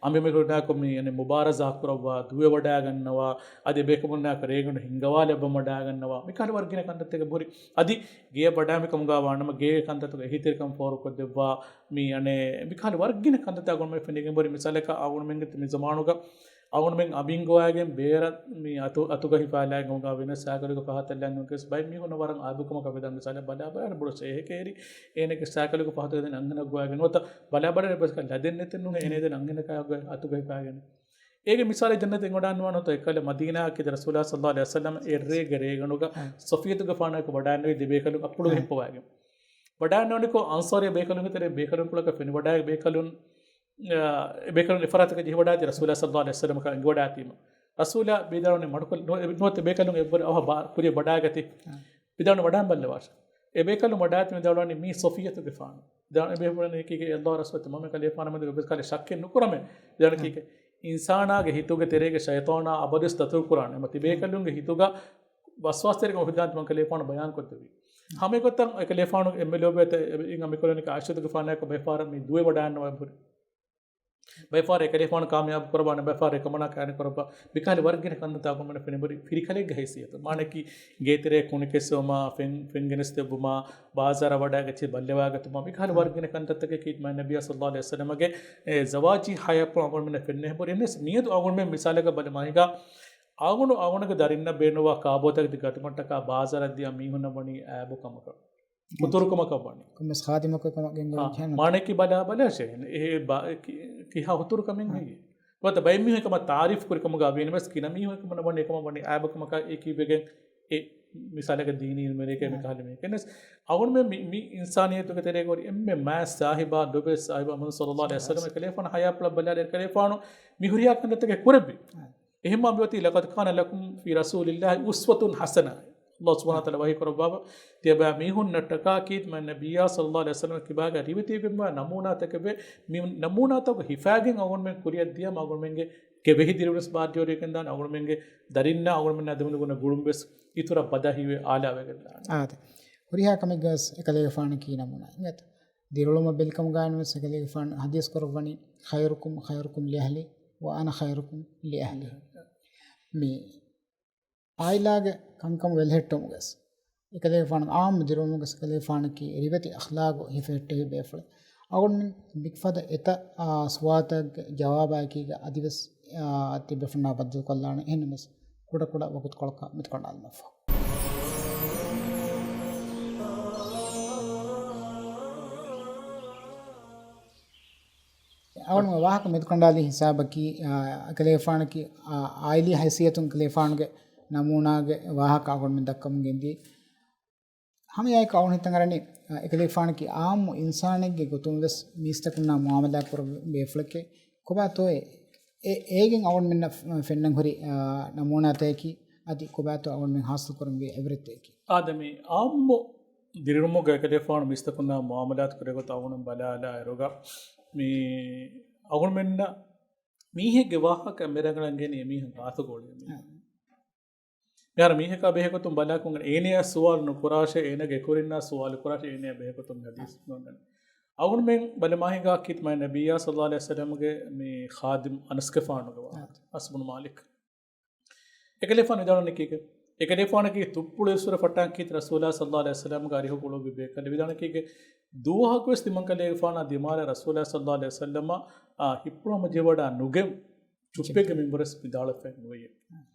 އަނބިމެކުރިންނާއެކު މި އަނެއް މުބާރަޒާ ކުރައްވާ، ދުވެވަޑައިގަންނަވާ، އަދި އެބޭކަމުންނާއެކު ރޭގަނޑު ހިންގަވާލައްވަން ވަޑައިގަންނަވާ، މިކަހަލަ ވަރުގިނަ ކަންތައްތަކެއް ހުރި. އަދި ގެޔަށް ވަޑާމި ކަމުގަ ވާނަމަ، ގޭގެ ކަންތައްތަކުގަ އެހީތެރިކަން ފޯރުކޮށްދެއްވާ، މި އަނެއް މިކަހަލަ ވަރުގިނަ ކަންތައްތައް އަޅުގަނޑުމެން ފެނިގެން ހުރި. މިސާލަކަށް އަޅުގަނޑުމެންގެ މި ޒަމާނުގަ އަޅުގަނޑުމެން އަނބިން ގޮވައިގެން ބޭރަށް މި އަތު، އަތުގަ ހިފާލާގެން ކަމުގަ ވީނަމަވެސް ސައިކަލުގެ ފަހަތަށް ލަން ނުކެސް ބައެއް މީހުންނަށް ވަރަށް އައިބުކަމަކަށް ވެދާނެ. މިސާލަށް ބަލާ ބަލާ ބޮޑު ޝޭހެކޭ ހެރި އޭނަގެ ސައިކަލުގެ ފަހަތުގަ ދެން އަންހެނަކު ގޮވައިގެން ނުވަތަ ބަލާ ބަލާ އެއްވެސް ކަން ލަދެއް ނެތެއް ނޫން އޭނަ ދެން އަންހެނަކާ އަތުގަ ހިފާގެން. އޭގެ މިސާލެއް ދެންނެވި ވަޑާންވާނެ އޮތޯ އެކަލަ މަދީނާއަކީ ރަސޫލާ ޞައްލައްލާހު ޢަލައިހި ވަސައްލަމަ އެއްރޭގެ ރޭގަނޑުގަ ޞަފިއްޔަތުގެފާނާއެކު ވަޑާންނެވި ދެބޭކަލުން އަތްޕުޅުގަ ހިއްޕަވައިގެން. ވަޑާންނެވުނިކޮށް އަންޞާރީ ބޭކަލުންގެ ތެރެއިން ބޭކަލުން ކުޅަކަށް ފެނިވަޑާގެ ބޭކަލުން، އާ، އެ ބޭކަލުން އެފަރާތަކަށް ޖެހިވަޑާތީ ރަސޫލާ ޞައްލައްލާހު ޢަލައިހި ވަސައްލަމަކާ އެނގިވަޑާތީމަ. ރަސޫލާ ވިދާޅުވަނީ މަޑުކޮށް ނު-، ނުވަތަ ބޭކަލުން އެއްވަރު އަވަހަށް ބާ-، ކުރިޔަށް ވަޑާގަތީ. ވިދާޅުވަނީ ވަޑާން ބައްލަވާށޭ. އެ ބޭކަލުން ވަޑާތީ ވިދާޅުވަނީ މީ ޞަފިއްޔަތުގެފާނު. ވިދާޅުވަނީ ބޭފުޅުން ކީކޭ؟ ﷲ ރަސޫލާ މަމެ ކަލޭފާނު މެދު އެއްވެސް ކަހަލަ ޝައްކެއް ނުކުރަމޭ. ވިދާޅުވަނީ ކީކޭ؟ އިންސާނާގެ ހިތުގެ ތެރޭގަ ޝައިޠާނާ އަބަދުވެސް ދަތުރުކުރާނެ. އެމަ ތިބޭކަލުންގެ ހިތުގަ ވަސްވާސްތެރިކަމަށް ހިދާން ތިމަން ކަލޭފާނު ބަޔާންކޮށްދެއްވި. ހަމައެގޮތަށް އެކަލޭފާނު އެންމެ ލޯބިވެތި އެ އިން އަނބިމެކުރިންނަކީ ޢާއިޝަތުގެފާނާއެކު ބައެއްފަހަރަށް މި ދުވެވަޑާންނަވަން ހުރި. ބައެއްފަހަރަށް އެކަލޭފާނު ކާމިޔާބު ކުރައްވާނެ، ބައެއްފަހަރަށް އެކަމަނާ ކާނެ ކުރައްވާ. މިކަހަލަ ވަރުގިނަ ކަންތައްތައް އަޅުގަނޑުމެންނަށް ފެނިބުރި ފިރިކަލެއްގަ ހައިސިއްޔަތު. މާނައަކީ ގޭތެރޭ ކުނިކެއްސެވުމާ، ފެން، ފެން ގެނެސްދެއްވުމާ، ބާޒާރަށް ވަޑައިގަތީ ބައްލަވާގަތުމާ، މިކަހަލަ ވަރުގިނަ ކަންތައްތަކަކީ މާތް ނަބިއްޔާ ޞައްލައްލާހު ޢަލައިހި ވަސައްލަމަގެ އެ ޒަވާޖީ ޙަޔާތްޕުޅު އަޅުގަނޑުމެންނަށް ފެންނަ ހެން ބުރި. އެހެނަސް މިއަދު އަޅުގަނޑުމެން މިސާލަކަށް ބަލަ މާހިގާ އަޅުގަނޑު އަޅުގަނޑުގެ ދަރިންނަށް ބޭނުންވާ ކާބޯތަކެތި ގަތުމަށްޓަކާ ބާޒާރަށް ދިޔަ މީހުންނަށް ވަނީ އައިބުކަމަކަށް، ހުތުރުކަމަކަށް ވަނީ. ކޮންމެސް ޚާދިމަކު ކަމަށް ގެންގޮވަން އާ، ކިހިނެއް؟ މާނައަކީ ބަލާ ބަލާށޭ. އެ ބާ-، ކި-، ކިހާ ހުތުރުކަމެއް އާ. ހެއްޔޭ؟ ނުވަތަ ބައެއް މީހުން ކަމަށް ތާރީފް ކުރި ކަމުގަ ވީނަމަވެސް ގިނަ މީހުން ކަމަށް ވަނީ އެކަމަށް ވަނީ އައިބުކަމަކަށް އެ ކީއްވެގެން އެ މިސާލަކަށް ދީނީ އިލްމުވެރިއެކޭ މި ކަހަލަ މީހެއް. އެހެނަސް އަޅުގަނޑުމެން މި، މި އިންސާނިއްޔަތުގެ ތެރޭގަ ހުރި އެންމެ މާތް ސާހިބާ، ލޮބުވެތި ސާހިބާ މުޙައްމަދު ޞައްލައްލާހު ޢަލައިހި ވަސައްލަމަ ކަލޭފާނު ޙަޔާތްޕުޅަށް ބަލާލި ކަލޭފާނު މި ހުރިހާ ކަންތައްތަކެއް ކުރެއްވި. އެހެންމާ މިއޮތީ، "لقد كان لكم في رسول الله أسوة حسنة." ﷲ ސުބްޙާނަހޫ ވަތަޢާލާ ވަޙީ ކުރައްވާފަ، ތިޔަބައިމީހުންނަށްޓަކާ ކީރިތި މާތް ނަބިއްޔާ ޞައްލައްލާހު ޢަލައިހި ވަސައްލަމަ ކިބާގަ ރިވެތިވެގެންވާ ނަމޫނާތަކެވެ. މި ނަމޫނާތަކުގަ ހިފާގެން އަޅުގަނޑުމެން ކުރިއަށް ދިޔަމަ އަޅުގަނޑުމެންގެ ގެވެހި ދިރިއުޅުންވެސް ބާއްޖަވެރިވެގެންދާނެ. އަޅުގަނޑުމެންގެ ދަރިންނާ އަޅުގަނޑުމެންނާ ދެމެދުގަ އުންނަ ގުޅުންވެސް އިތުރަށް ބަދަހިވެ އާލާވެގެންދާނެ. އާދެ. ހުރިހާ ކަމެއްގަވެސް އެކަލޭގެފާނު ކީ ނަމޫނާ އިނގޭތަ؟ ދިރިއުޅުމަށް ބެލިކަމުގައިވެސް އެކަލޭގެފާނު ޙަދީޘް ކުރައްވަނީ، "خيركم خيركم لأهله وأنا خيركم لأهلي." މި އާއިލާގެ ކަންކަމު ވެލެހެއްޓުމުގަސް، އެކަލޭގެފާނު އާއްމު ދިރިއުޅުމުގަސް އެކަލޭގެފާނަކީ ރިވެތި އަޚްލާގު ހިފެހެއްޓެވި ބޭފުޅެއް. އަޅުގަނޑުމެން މިފަދަ އެތައް، އާ، ސުވާލުތަކުގެ ޖަވާބާއެކީގަ އަދިވެސް، އާ، ތިބޭފުޅުންނާ ބައްދަލުކޮށްލާނެ. އެހެންނަމަވެސް ކުޑަކުޑަ ވަގުތުކޮޅަކަށް މިތިކޮށްލާލުމަށްފަހު. އަޅުގަނޑުމެން ވާހަކަ މެދުކަނޑާލި ހިސާބަކީ، އާ، އެކަލޭގެފާނަކީ، އާ، އާއިލީ ހައިސިއްޔަތުން އެކަލޭގެފާނުގެ ނަމޫނާގެ ވާހަކަ އަޅުގަނޑުމެން ދައްކަމުން ގެންދިޔަ. ހަމައެއާއެކު އަޅުގަނޑު ހިތަށް އަރަނީ، އާ، އެކަލޭގެފާނަކީ އާއްމު އިންސާނެއްގެ ގޮތުން ވެސް މީސްތަކުންނާ މުޢާމަލާތް ކުރެވޭ ބޭފުޅެކޭ. ކޮބާތޯއޭ އެ-، އޭގެން އަޅުގަނޑުމެންނަށް ފެންނަން ހުރި، އާ، ނަމޫނާތަކަކީ؟ އަދި ކޮބާތޯ އަޅުގަނޑުމެން ހާސިލް ކުރަންވީ އެބްރެތެކީ؟ އާދެ، މި އާއްމު ދިރިއުޅުމުގަ އެކަލޭގެފާނު މީސްތަކުންނާ މުޢާމަލާތު ކުރެވޭ ގޮތަށް އަޅުގަނޑު ބަލާލާއިރުގަ، މި އަޅުގަނޑުމެންނަށް މީހެއްގެ ވާހަކަ މި ރަނގަޅަށް ގެނީ އެމީހުން ގާތުގަ އުޅޭ މީހުން. އާ. މިހާރު މީހަކާ ބެހޭގޮތުން ބަލާކަށް އޭނަޔާ ސުވާލު ނުކުރާށޭ، އޭނަގެ ކުރިންނާ ސުވާލު ކުރާށޭ، އޭނަޔާ ބެހޭގޮތުން ހަދީސް ނޯންނަން. އަޅުގަނޑުމެން ބަލަމާހިގާ ކީރިތި މާތް ނަބިއްޔާ ޞައްލައްލާހު ޢަލައިހި ވަސައްލަމަގެ މި ޚާދިމް އަނަސްގެފާނުގެ ވާހަކަ. އަނަސް ބުނު މާލިކް. އެކަލޭފާނު ވިދާޅުވަނީ ކީކޭ؟ އެކަލޭފާނަކީ ތުއްޕުޅު އިސުރަ ފައްޓާން ކީތި ރަސޫލާ ސައްލާ އަލައިހި ވަސައްލަމްގެ އަރިހު ގުޅުއްވި ބޭކަލެއް. ވިދާޅުކީގެ ދުވަހަކުވެސް ތިމަންކަލޭގެފާނާ ދިމާލަށް ރަސޫލާ ސައްލާ އަލައިހި ވަސައްލަމަ އާ ހިއްޕުޅު ހަމަޖެހިވަޑާ ނުގެން ޗުއްޕެއްގެ މިންވަރަސް ވިދާޅުވެފައެއް ނުވެޔޭ.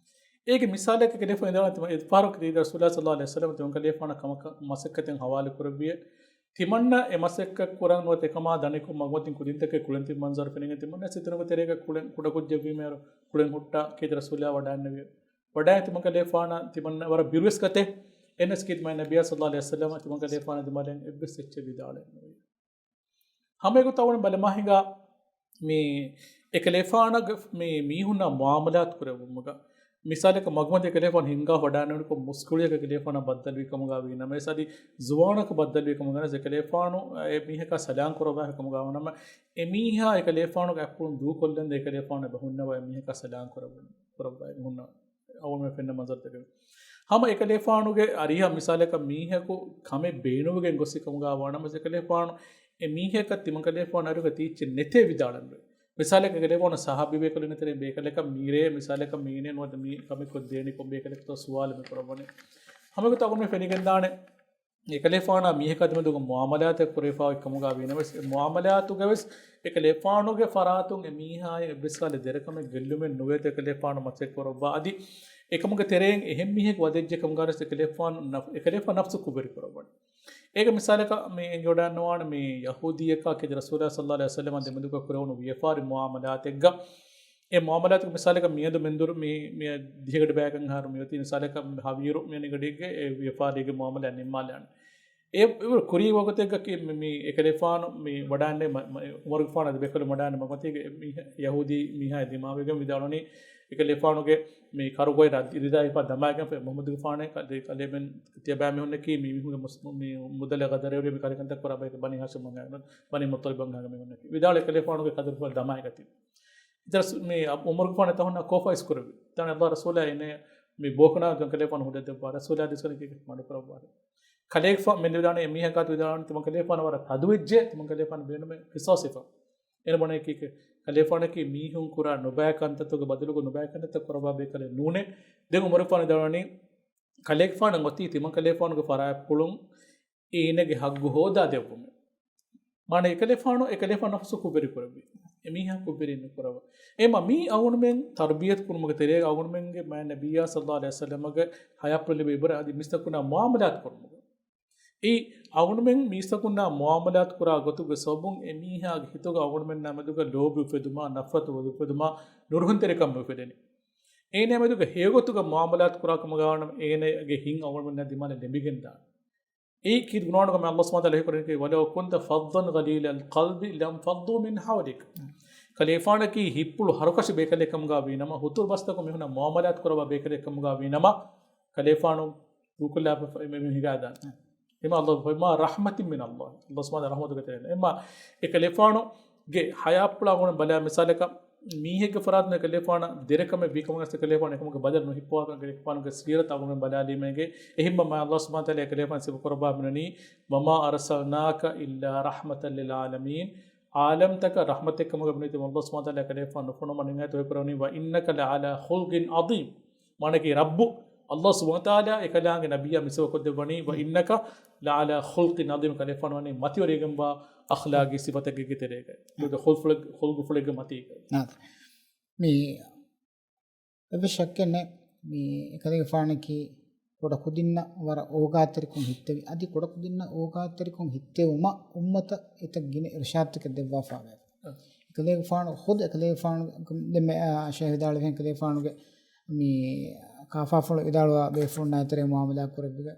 އޭގެ މިސާލަކަށް ކަލޭފާނު ވިދާޅުވަނީ ތިމަ-، އެއްފަހަރަކު ތި ރަސޫލާ ސައްލާ އަލައިހި ވަސައްލަމަ ތިމަންކަލޭފާނަށް ކަމަކަށް މަސައްކަތެއް ހަވާލު ކުރެއްވިއޭ. ތިމަންނަ އެ މަސައްކަތް ކުރަން ނުވަތަ އެކަމާ ދަނިކޮށް މަގުމަތިން ކުދިންތަކެއް ކުޅެން ތިބި މަންޒަރު ފެނިގެން ތިމަންނަ ސިތުނުގެ ތެރޭގަ ކުޅެން ކުޑަކުއްޖެއްވީމައިރު ކުޅެން ހުއްޓާ ކީތި ރަސޫލާ ވަޑާންނެވިއޭ. ވަޑާއި ތިމަންކަލޭ ފާނަށް ތިމަންނަ ވަރަށް ބިރުވެސް ގަތޭ. އެނަސް ކީތި މާތް ނަބިއްޔާ ސައްލައްލާހު އަލައިހި ވަސައްލަމަ ތިމަންކަލޭ ފާނަށް ދިމާލަށް އެއްވެސް އެއްޗެއް ވިދާޅެއް ނުވި. ހަމައެގޮތަށް އަޅުގަނޑު ބަލަމާ ހިނގާ މި އެކަލޭފާނަށް މި މީހުންނާ މުއާމަލާތު ކުރެއްވުމުގަ މިސާލަކަށް މަގުމަތި އެކަލޭފާނު ހިނގާ ވަޑާންނެވުނުކޮށް މުސްކުޅިއަކަށް އެކަލޭފާނާ ބައްދަލުވި ކަމުގަ ވީނަމަވެސް އަދި ޒުވާނަކަށް ބައްދަލުވި ކަމުގަ ވީނަމަވެސް އެކަލޭފާނު އެ މީހަކާ ސަލާން ކުރައްވާފަ ކަމުގަ ވަނަމަ އެމީހާ އެކަލޭފާނުގެ އަތްޕުޅުން ދޫކޮށްލަންދެން އެކަލޭފާނު އެބަ ހުންނަވަ އެމީހަކާ ސަލާން ކުރައްވަން ކުރައްވައި ހުންނަ އަޅުގަނޑުމެން ފެންނަ މަންޒަރުތަކެއް. ހަމަ އެކަލޭފާނުގެ އަރިހަށް މިސާލަކަށް މީހަކު ކަމެއް ބޭނުންވެގެން ގޮސް ކަމުގަ ވާނަމަވެސް އެކަލޭފާނު އެ މީހަކަށް ތިމަންކަލޭފާނު އަރިހުގަ ތީއްޗެއް ނެތޭ ވިދާޅަންވެ. މިސާލަކަށް އެކަލޭފާނު ސަހާބީ ބޭކަލުންގެ ތެރެއިން ބޭކަލަކަށް މީރޭ މިސާލަކަށް މީނޭ ނުވަތަ މީ ކަމެއް ކޮށްދޭނީ ކޮން ބޭކަލެއްތޯ ސުވާލު މި ކުރައްވަނީ. ހަމަ އެގޮތަށް އަޅުގަނޑުމެން ފެނިގެންދާނެ އެކަލޭފާނާ މީހަކާ ދެމެދުގަ މުއާމަލާތެއް ކުރެވިފައި ކަމުގަ ވީނަމަވެސް އެ މުއާމަލާތުގަވެސް އެކަލޭފާނުގެ ފަރާތުން އެ މީހާއަށް އެއްވެސް ކަހަލަ ދެރަކަމެއް ގެއްލުމެއް ނުވޭތޯ އެކަލޭފާނު މަސައްކަތް ކުރައްވާ. އަދި އެކަމުގެ ތެރެއިން އެހެން މީހެއް ވަދެއްޖެ ކަމުގަވެސް އެކަލޭފާނު ނަފް-، އެކަލޭފާނު ނަފްސު ކުށްވެރި ކުރައްވަނީ. އޭގެ މިސާލަކަށް މި އެނގިވަޑައިގަންނަވާނެ މި ޔަހޫދީއަކާ ކީރިތި ރަސޫލާ ސައްލައްލާހު އަލައިހި ވަސައްލަމާ ދެމެދުގަ ކުރެވުނު ވިޔަފާރި މުއާމަލާތެއްގަ އެ މުއާމަލާތުގެ މިސާލަކަށް މިއަދު މެންދުރު މި، މި ދިހަގަޑި ބަޔަކަށް އަހަރު މިއޮތީ މިސާލަކަށް ހަވީރު މި އަނިގަޑީގެ އެ ވިޔަފާރީގެ މުއާމަލާ ނިންމާލާނެ. އެ، އެ ކުރީ ވަގުތެއްގަ ކި-، މި، މި އެކަލޭފާނު މި ވަޑާންނެ މަ-، މަ-، އުމަރުގެފާނު އަދި ބޭކަލުން ވަޑާންނެ މަގުމަތީގެ އެ މީހާ، ޔަހޫދީ މީހާ ދިމާވެގެން ވިދާޅުވަނީ އެކަލޭފާނުގެ މި ކަރުގޮތް ރަ-، ރިދާ އެފާ ދަމާގެން ފެ-، މުޙައްމަދުގެފާނެ ކަ-، ދެ-، ކަލޭމެން ތިޔަބައިމީހުންނަކީ މި މީހުންގެ މުސް-، މި މުދަލަށް ގަދަރުވެރި މި ކަލޭ ކަންތައް ކުރާ ބައެއް ބަނީ ހާޝިމް ވަންހާ، ބަނީ މުއްޠަލިބް ވަންހާގެ މީހުންނަކީ. ވިދާޅުވި އެކަލޭފާނުގެ ކަދަރުފުޅަށް ދަމާގަތީ. އިތަރަސް މި އަ-، އުމަރުގެފާނު އެތަހުންނާ ކޯފާ އިސްކުރެއްވި. ދާނެ އައްލާހު ރަސޫލާ އޭނަ މި ބޯކަނާ ކަލޭފާނު ހުއްދަ ދެއްވާ. ރަސޫލާ ދިސްކަނެ ކީކެ މަޑުކުރައްވާ. ކަލޭފާ މެން ވިދާޅުވަނީ އެ މީހަކާ ވިދާޅުވަނީ ތިމަން ކަލޭފާނު ވަރަށް ތަދުވެއްޖެ، ތިމަން ކަލޭފާނު ބޭނުމެއް ޤިޞާޞް ވެފަ. އޭނަ ބުނަނީ ކީކޭ؟ ކަލޭފާނަކީ މީހުން ކުރާ ނުބައި ކަންތައްތަކުގެ ބަދަލުގަ ނުބައި ކަންތައްތައް ކުރައްވާ ބޭކަލެއް ނޫނޭ. ދެން އުމަރުގެފާނު ވިދާޅުވަނީ ކަލޭގެފާނަށް އޮތީ ތިމަން ކަލޭފާނުގެ ފަރާތްޕުޅުން އޭނަގެ ހައްގު ހޯދާ ދެއްވުމެއް. މާނަ އެކަލޭފާނު، އެކަލޭފާނު ނަފްސު ކުށްވެރި ކުރެއްވި. އެމީހާ ކުށްވެރި ނުކުރައްވާ. އެމަ މީ އަޅުގަނޑުމެން ތަރުބިޔަތު ކުރުމުގެ ތެރޭގަ އަޅުގަނޑުމެންގެ މާތް ނަބިއްޔާ ޞައްލައްލާހު ޢަލައިހި ވަސައްލަމަގެ ހަޔާތްޕުޅު ލިބޭ އިބްރަތް އަދި މީސްތަކުންނާ މުއާމަލާތު ކުރުމުގެ. އެއީ އަޅުގަނޑުމެން މީސްތަކުންނާ މުއާމަލާތު ކުރާ ގޮތުގެ ސަބަބުން އެމީހާގެ ހިތުގަ އަޅުގަނޑުމެންނާ މެދުގަ ލޯބި އުފެދުމާ، ނަފްރަތު އުފެދުމާ، ނުރުހުންތެރިކަން އުފެދެނީ. އޭނާ މެދުގަ ހެޔޮގޮތުގަ މުއާމަލާތު ކުރާ ކަމުގަ ވަނަމަ އޭނާގެ ހިތް އަޅުގަނޑުމެންނާ ދިމާލަށް ލެނބިގެންދާނެ. އެއީ ކީރިތި ގުނަވަނުގަ މި އައްލާހު ސުބްޙާނަހޫ ވަތަޢާލާ ކުރަނީ، "وَلَوْ كُنْتَ فَظًّا غَلِيظَ الْقَلْبِ لَانْفَضُّوا مِنْ حَوْلِكَ." ކަލޭފާނަކީ ހިތްޕުޅު ހަރުކަށި ބޭކަލެއް ކަމުގަ ވީނަމަ، ހުތުރު ބަސްތަކުން މީހުންނާ މުއާމަލާތު ކުރައްވާ ބޭކަލެއް ކަމުގަ ވީނަމަ، ކަލޭފާނު ދޫކޮށްލާފަ މި ހިނގާދާނެ. އެމަ އައްލާހު ފަމާ ރަޙްމަތިން މިނަ އައްލާހި. އައްލާހު ސުބްޙާނަހޫ ވަތަޢާލާ ރަޙްމަތުގެ ތެރެއިން. އެމަ އެކަލޭފާނުގެ ހަޔާތްޕުޅާ އަޅުގަނޑު ބަލާ މިސާލަކަށް މީހެއްގެ ފަރާތުން އެކަލޭފާނަށް ދެރަކަމެއް ވީ ކަމަށް އެކަލޭފާނު އެކަމުގެ ބަދަލު ނުހިއްޕަވާކަން އެކަލޭފާނުގެ ސީރަތަށް އަޅުގަނޑު ބަލާލީމޭގެ. އެހެންމަ މާތް އައްލާހު ސުބްޙާނަހޫ ވަތަޢާލާ އެކަލޭފާނު ސިފަ ކުރައްވާ މިނަނީ، "وَمَا أَرْسَلْنَاكَ إِلَّا رَحْمَةً لِلْعَالَمِينَ." ޢާލަމްތަކަށް ރަޙްމަތެއް ކަމުގަ މިނުވީ އައްލާހު ސުބްޙާނަހޫ ވަތަޢާލާ އެކަލޭފާނު ނުފޮނުވަމުން އިނާޔަތު ކުރައްވަނީ، "وَإِنَّكَ لَعَلَى خُلُقٍ عَظِيمٍ." މާނައަކީ ރައްބު އައްލާހު ސުބްޙާނަހޫ ވަތަޢާލާ އެކަލާނގެ ނަބިއްޔާ މިސިފަ ކޮށްދެއްވަނީ، "وَإِنَّكَ لَعَلَى خُلُقٍ عَظِيمٍ." ކަލޭފާނު ވަނީ މަތިވެރިވެގެންވާ އަޚްލާގީ ސިފަތަކެއްގެ ތެރޭގަ. ހުލްގުފުޅެއް-، ހުލްގުފުޅެއްގެ މަތީގަ. ނާދެ. މި އެއްވެސް ޝައްކެއް ނެތް. މި އެކަލޭގެފާނަކީ ކުޑަކުދިންނަށް ވަރަށް އޯގާތެރިކޮށް ހިއްތެވި. އަދި ކުޑަކުދިންނަށް އޯގާތެރިކޮށް ހިއްތެވުމަށް އުއްމަތަށް އެތައް ގިނަ އިރުޝާދުތަކެއް ދެއްވާފަވޭ. އެކަލޭގެފާނު ޚުދު އެކަލޭގެފާނު ދެންމެ، އާ، ޝޭޚް ވިދާޅުވިހެން އެކަލޭގެފާނުގެ މި ކާފާފުޅު ވިދާޅުވާ ބޭފުޅުންނާ ތެރޭ މުއާމަލާ ކުރެއްވިގެ.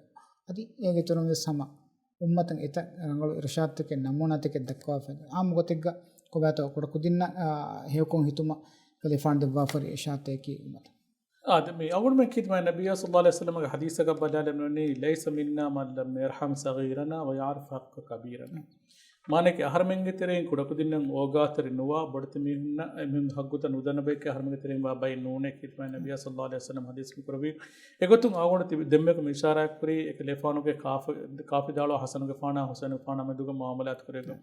އަދި އޭގެ އިތުރުން ވެސް ހަމަ އުއްމަތަށް އެތައް ރަނގަޅު އިރުޝާދުތަކެއް ނަމޫނާތަކެއް ދައްކަވާފަ. އާއްމު ގޮތެއްގަ ކޮބާތޯ ކުޑަކުދިންނަށް، އާ، ހެޔޮކޮށް ހިތުމަށް އެކަލޭގެފާނު ދެއްވާފަރި އިރުޝާދުތަކަކީ އުއްމަތަށް. އާ، ދެ މި އަޅުގަނޑުމެން ކީރިތި މާތް ނަބިއްޔާ ޞައްލައްލާހު ޢަލައިހި ވަސައްލަމަގެ ޙަދީޘަކަށް ބަލާލަމުން ވަނީ، "لَيْسَ مِنَّا مَنْ لَمْ يَرْحَمْ صَغِيرَنَا وَيَعْرِفْ حَقَّ كَبِيرَنَا." މާނައަކީ އަހަރެމެންގެ ތެރެއިން ކުޑަކުދިންނަށް އޯގާތެރި ނުވާ، ބޮޑެތި މީހުންނަށް އެމީހުންގެ ހައްގުތައް ނުދަންނަ ބައެއް އަހަރެމެންގެ ތެރެއިން ވާ ބައެއް ނޫނޭ ކީރިތި މާތް ނަބިއްޔާ ޞައްލައްލާހު ޢަލައިހި ވަސައްލަމަ ޙަދީޘް ކުރެއްވި. އެގޮތުން އަޅުގަނޑު ދެންމެ މި އިޝާރާތް ކުރީ އެކަލޭފާނުގެ ކާފަ-، ކާފަ ވިދާޅުވާ ޙަސަނުގެފާނާ ޙުސައިނުގެފާނާ މެދުގަ މުއާމަލާތު ކުރެއްވި.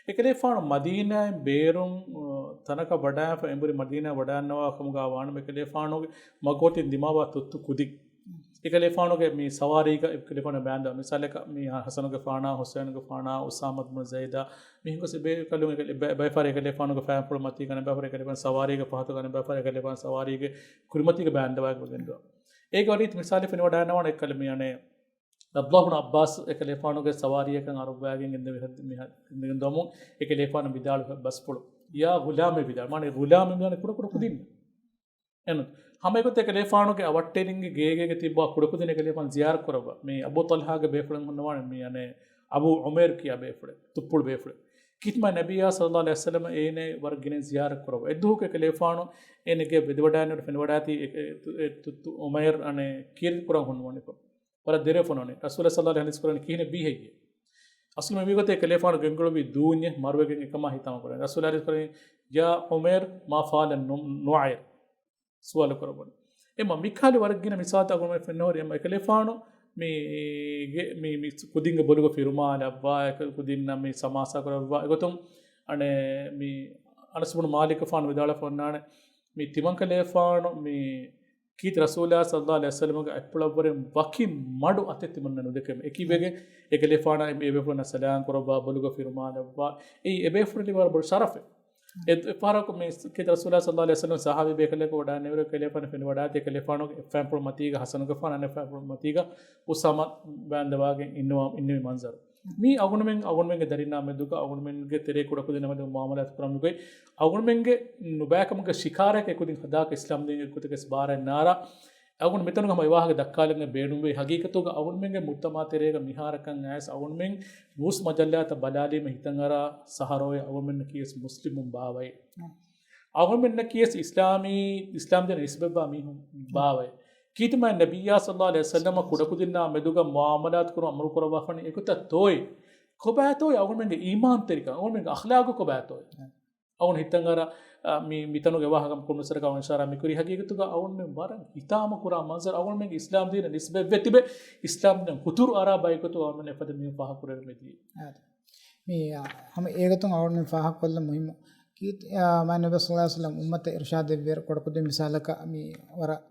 އެކަލޭފާނު މަދީނާއިން ބޭރުން، އަ، ތަނަކަށް ވަޑާފަ އެނބުރި މަދީނާ ވަޑާންނަވާ ކަމުގަ ވާނަމަ އެކަލޭފާނުގެ މަގުމަތިން ދިމާވާ ތުއްތު ކުދިން. އެކަލޭފާނުގެ މި ސަވާރީގަ އެކަލޭފާނު ބާންދާ، މިސާލަކަށް މި ހަސަނުގެފާނާ، ހުސައިނުގެފާނާ، އުސާމަތު ބުނު ޒައިދާ، މީހުން ގޮސް ބޭކަލުން އެކަލޭ-، ބަ-، ބައެއް ފަހަރު އެކަލޭފާނުގެ ފައިންޕުޅު މަތީގަ، އަނެއް ފަހަރު އެކަލޭފާނު ސަވާރީގެ ފަހަތުގަ، އަނެއް ފަހަރު އެކަލޭފާނު ސަވާރީގެ ކުރިމަތީގަ ބާންދަވާގެން ގެންދަވާ. އޭގެ ވަރީ މިސާލެއް ފެނިވަޑައިގަންނަވާނެ އެއްކަލަ މި އަނެއް ޢަބްދުﷲ ބުނު ޢައްބާސް އެކަލޭފާނުގެ ސަވާރީއަކަށް އަރުއްވާގެން އިންދެވި ހެއް-، މި ހެއް-، އިންދެގެން ދޮމުން އެކަލޭފާނު ވިދާޅުވި ބަސްފުޅު. ޔާ ޣުލާމޭ ވިދާޅު. މާނަ ޣުލާމޭ މި ކުޑަކުޑަ ކުދިން. އެން ހަމަ އެގޮތަށް އެކަލޭފާނުގެ އަވަށްޓެރިންގެ ގޭގޭގަ ތިއްބާ ކުޑަކުދިން އެކަލޭފާނު ޒިޔާރަތް ކުރައްވާ. މި އަބޫ ޠަލްޙާގެ ބޭފުޅެއް ހުންނަވާނެ މި އަނެއް އަބޫ ޢުމައިރު ކިޔާ ބޭފުޅެއް، ތުއްޕުޅު ބޭފުޅެއް. ކީރިތި މާތް ނަބިއްޔާ ޞައްލައްލާހު ޢަލައިހި ވަސައްލަމަ އޭނަ ވަރަށް ގިނަ ޒިޔާރަތް ކުރައްވާ. އެއްދުވަހަކު އެކަލޭފާނު އޭނަގެ ވެދިވަޑައިގެން ފެނިވަޑައިގަތީ އެ، އެ، ތު-، އެ ތުއްތު ޢުމައިރު އަނެއް ކީރިތި ކުރަން ހުންނަވަނިކޮށް. ވަރަށް ދެރަވެފަ ނޫނީ. ރަސޫލާ ޞައްލައްލާހު ޢަލައިހި ވަސައްލަމަ ކިހިނެއް ވީ ހެއްޔޭ؟ އަސްލު މި މިގޮތަށް އެކަލޭފާނު ގެންގުޅުއްވީ ދޫންޏެއް މަރުވެގެން އެކަމާ ހިތާމަ ކުރަން. ރަސޫލާ ޙަދީޘް ކުރަނީ، "يا عمير ما فعل النعير؟" ސުވާލު ކުރައްވަނީ. އެމަ މިކަހަލަ ވަރަށް ގިނަ މިސާލުތައް އަޅުގަނޑުމެން ފެންނަ ހުރި. އެމަ އެކަލޭފާނު މީގެ-، މި، މި ކުދިންގެ ބޮލުގަ ފިރުމާލައްވާ، އެކަ-، ކުދިންނަށް މި ސަމާސާ ކުރައްވާ. އެގޮތުން އަނެއް މި އަނަސް ބުނު މާލިކު ފާނު ވިދާޅުވެފަ އޮންނާނެ. މި ތިމަންކަލޭފާނު މި ކީރިތި ރަސޫލާ ޞައްލައްލާހު ޢަލައިހި ވަސައްލަމަގެ އަތްޕުޅަށްވުރެ ވަކި މަޑު އަތެއް ތިމަންނަ ނުދެކެމެ. އެކީ ވެގެން އެކަލޭފާނާ އެ ބޭފުޅުންނަށް ސަލާމް ކުރައްވާ، ބޮލުގަ ފިރުމާލައްވާ. އެއީ އެ ބޭފުޅުން ވަރަށް ބޮޑު ޝަރަފެއް. އެ، އެއްފަހަރަކު މި ކީރިތި ރަސޫލާ ޞައްލައްލާހު ޢަލައިހި ވަސައްލަމަ ޞަޙާބީ ބޭކަލެކު ވަޑައިގެންނެވިއިރު އެކަލޭފާނު ފެނިވަޑައިގަތީ އެކަލޭފާނުގެ ފައިންޕުޅު މަތީގަ ހަސަނުގެފާނު އަނެއް ފައިންޕުޅު މަތީގަ އުސާމާ ބާންދަވާގެން އިންނަވާ، އިންނެވި މަންޒަރު. މީ އަޅުގަނޑުމެން، އަޅުގަނޑުމެންގެ ދަރިންނާ މެދުގަ، އަޅުގަނޑުމެންގެ ތެރޭ ކުޑަކުދިންނާ މެދުގަ މުޢާމަލާތު ކުރަމުގައި އަޅުގަނޑުމެންގެ ނުބައިކަމުގެ ޝިކާރައަކަށް އެކުދިން ހަދާކަށް އިސްލާމްދީން އެއްގޮތަކަށް ބާރަށް ނާރާ. އަޅުގަނޑު މިތަނުގަ ހަމަ އެވާހަކަ ދައްކާލަން ބޭނުންވޭ. ހަގީގަތުގަ އަޅުގަނޑުމެންގެ މުޖްތަމަޢު ތެރޭގަ މިހާރަކަށް އައިސް އަޅުގަނޑުމެން ނޫސް މަޖައްލާތައް ބަލާލީމަ ހިތަށް އަރާ ސަހަރޯއެ އަޅުގަނޑުމެންނަކީވެސް މުސްލިމުން ބާވައޭ. އަޅުގަނޑުމެންނަކީވެސް އިސްލާމީ، އިސްލާމްދީނަށް ނިސްބަތްވާ މީހުން ބާވައޭ. ކީރިތި މާތް ނަބިއްޔާ ޞައްލައްލާހު ޢަލައިހި ވަސައްލަމަ ކުޑަކުދިންނާ މެދުގަ މުޢާމަލާތު ކުރުން އަމުރު ކުރައްވާފަނީ އެގޮތަށް ތޯއޭ؟ ކޮބާތޯއޭ އަޅުގަނޑުމެންގެ އީމާންތެރިކަން، އަޅުގަނޑުމެންގެ އަޚްލާގު ކޮބާތޯއޭ؟ އަޅުގަނޑު ހިތަށް އަރާ، އަ، މި، މިތަނުގެ ވާހަކަ ކުރުމަށް ސަރަކަށް އިޝާރާ މިކުރީ ހަގީގަތުގަ އަޅުގަނޑުމެން ވަރަށް ހިތާމަ ކުރާ މަންޒަރު، އަޅުގަނޑުމެންގެ އިސްލާމްދީނަށް ނިސްބަތްވެ ތިބެ، އިސްލާމްދީނަށް ހުތުރު އަރާ ބައިކަތު އަޅުގަނޑުމެން އެފަދަ މީހުން ފާހަގަކުރެވެމެދިޔަ. އާދެ. މި، އާ، ހަމަ އޭގަތުން އަޅުގަނޑުމެން ފާހަގަކޮށްލަން މުހިއްމު. ކީ-، އާ، މާތް ނަބީ ޞައްލައްލާހު ޢަލައިހި ވަސައްލަމަ އުއްމަތަށް އިރުޝާދެއްވިއިރު ކުޑަކުދިން މިސާލަކަށް މި ވަރަށް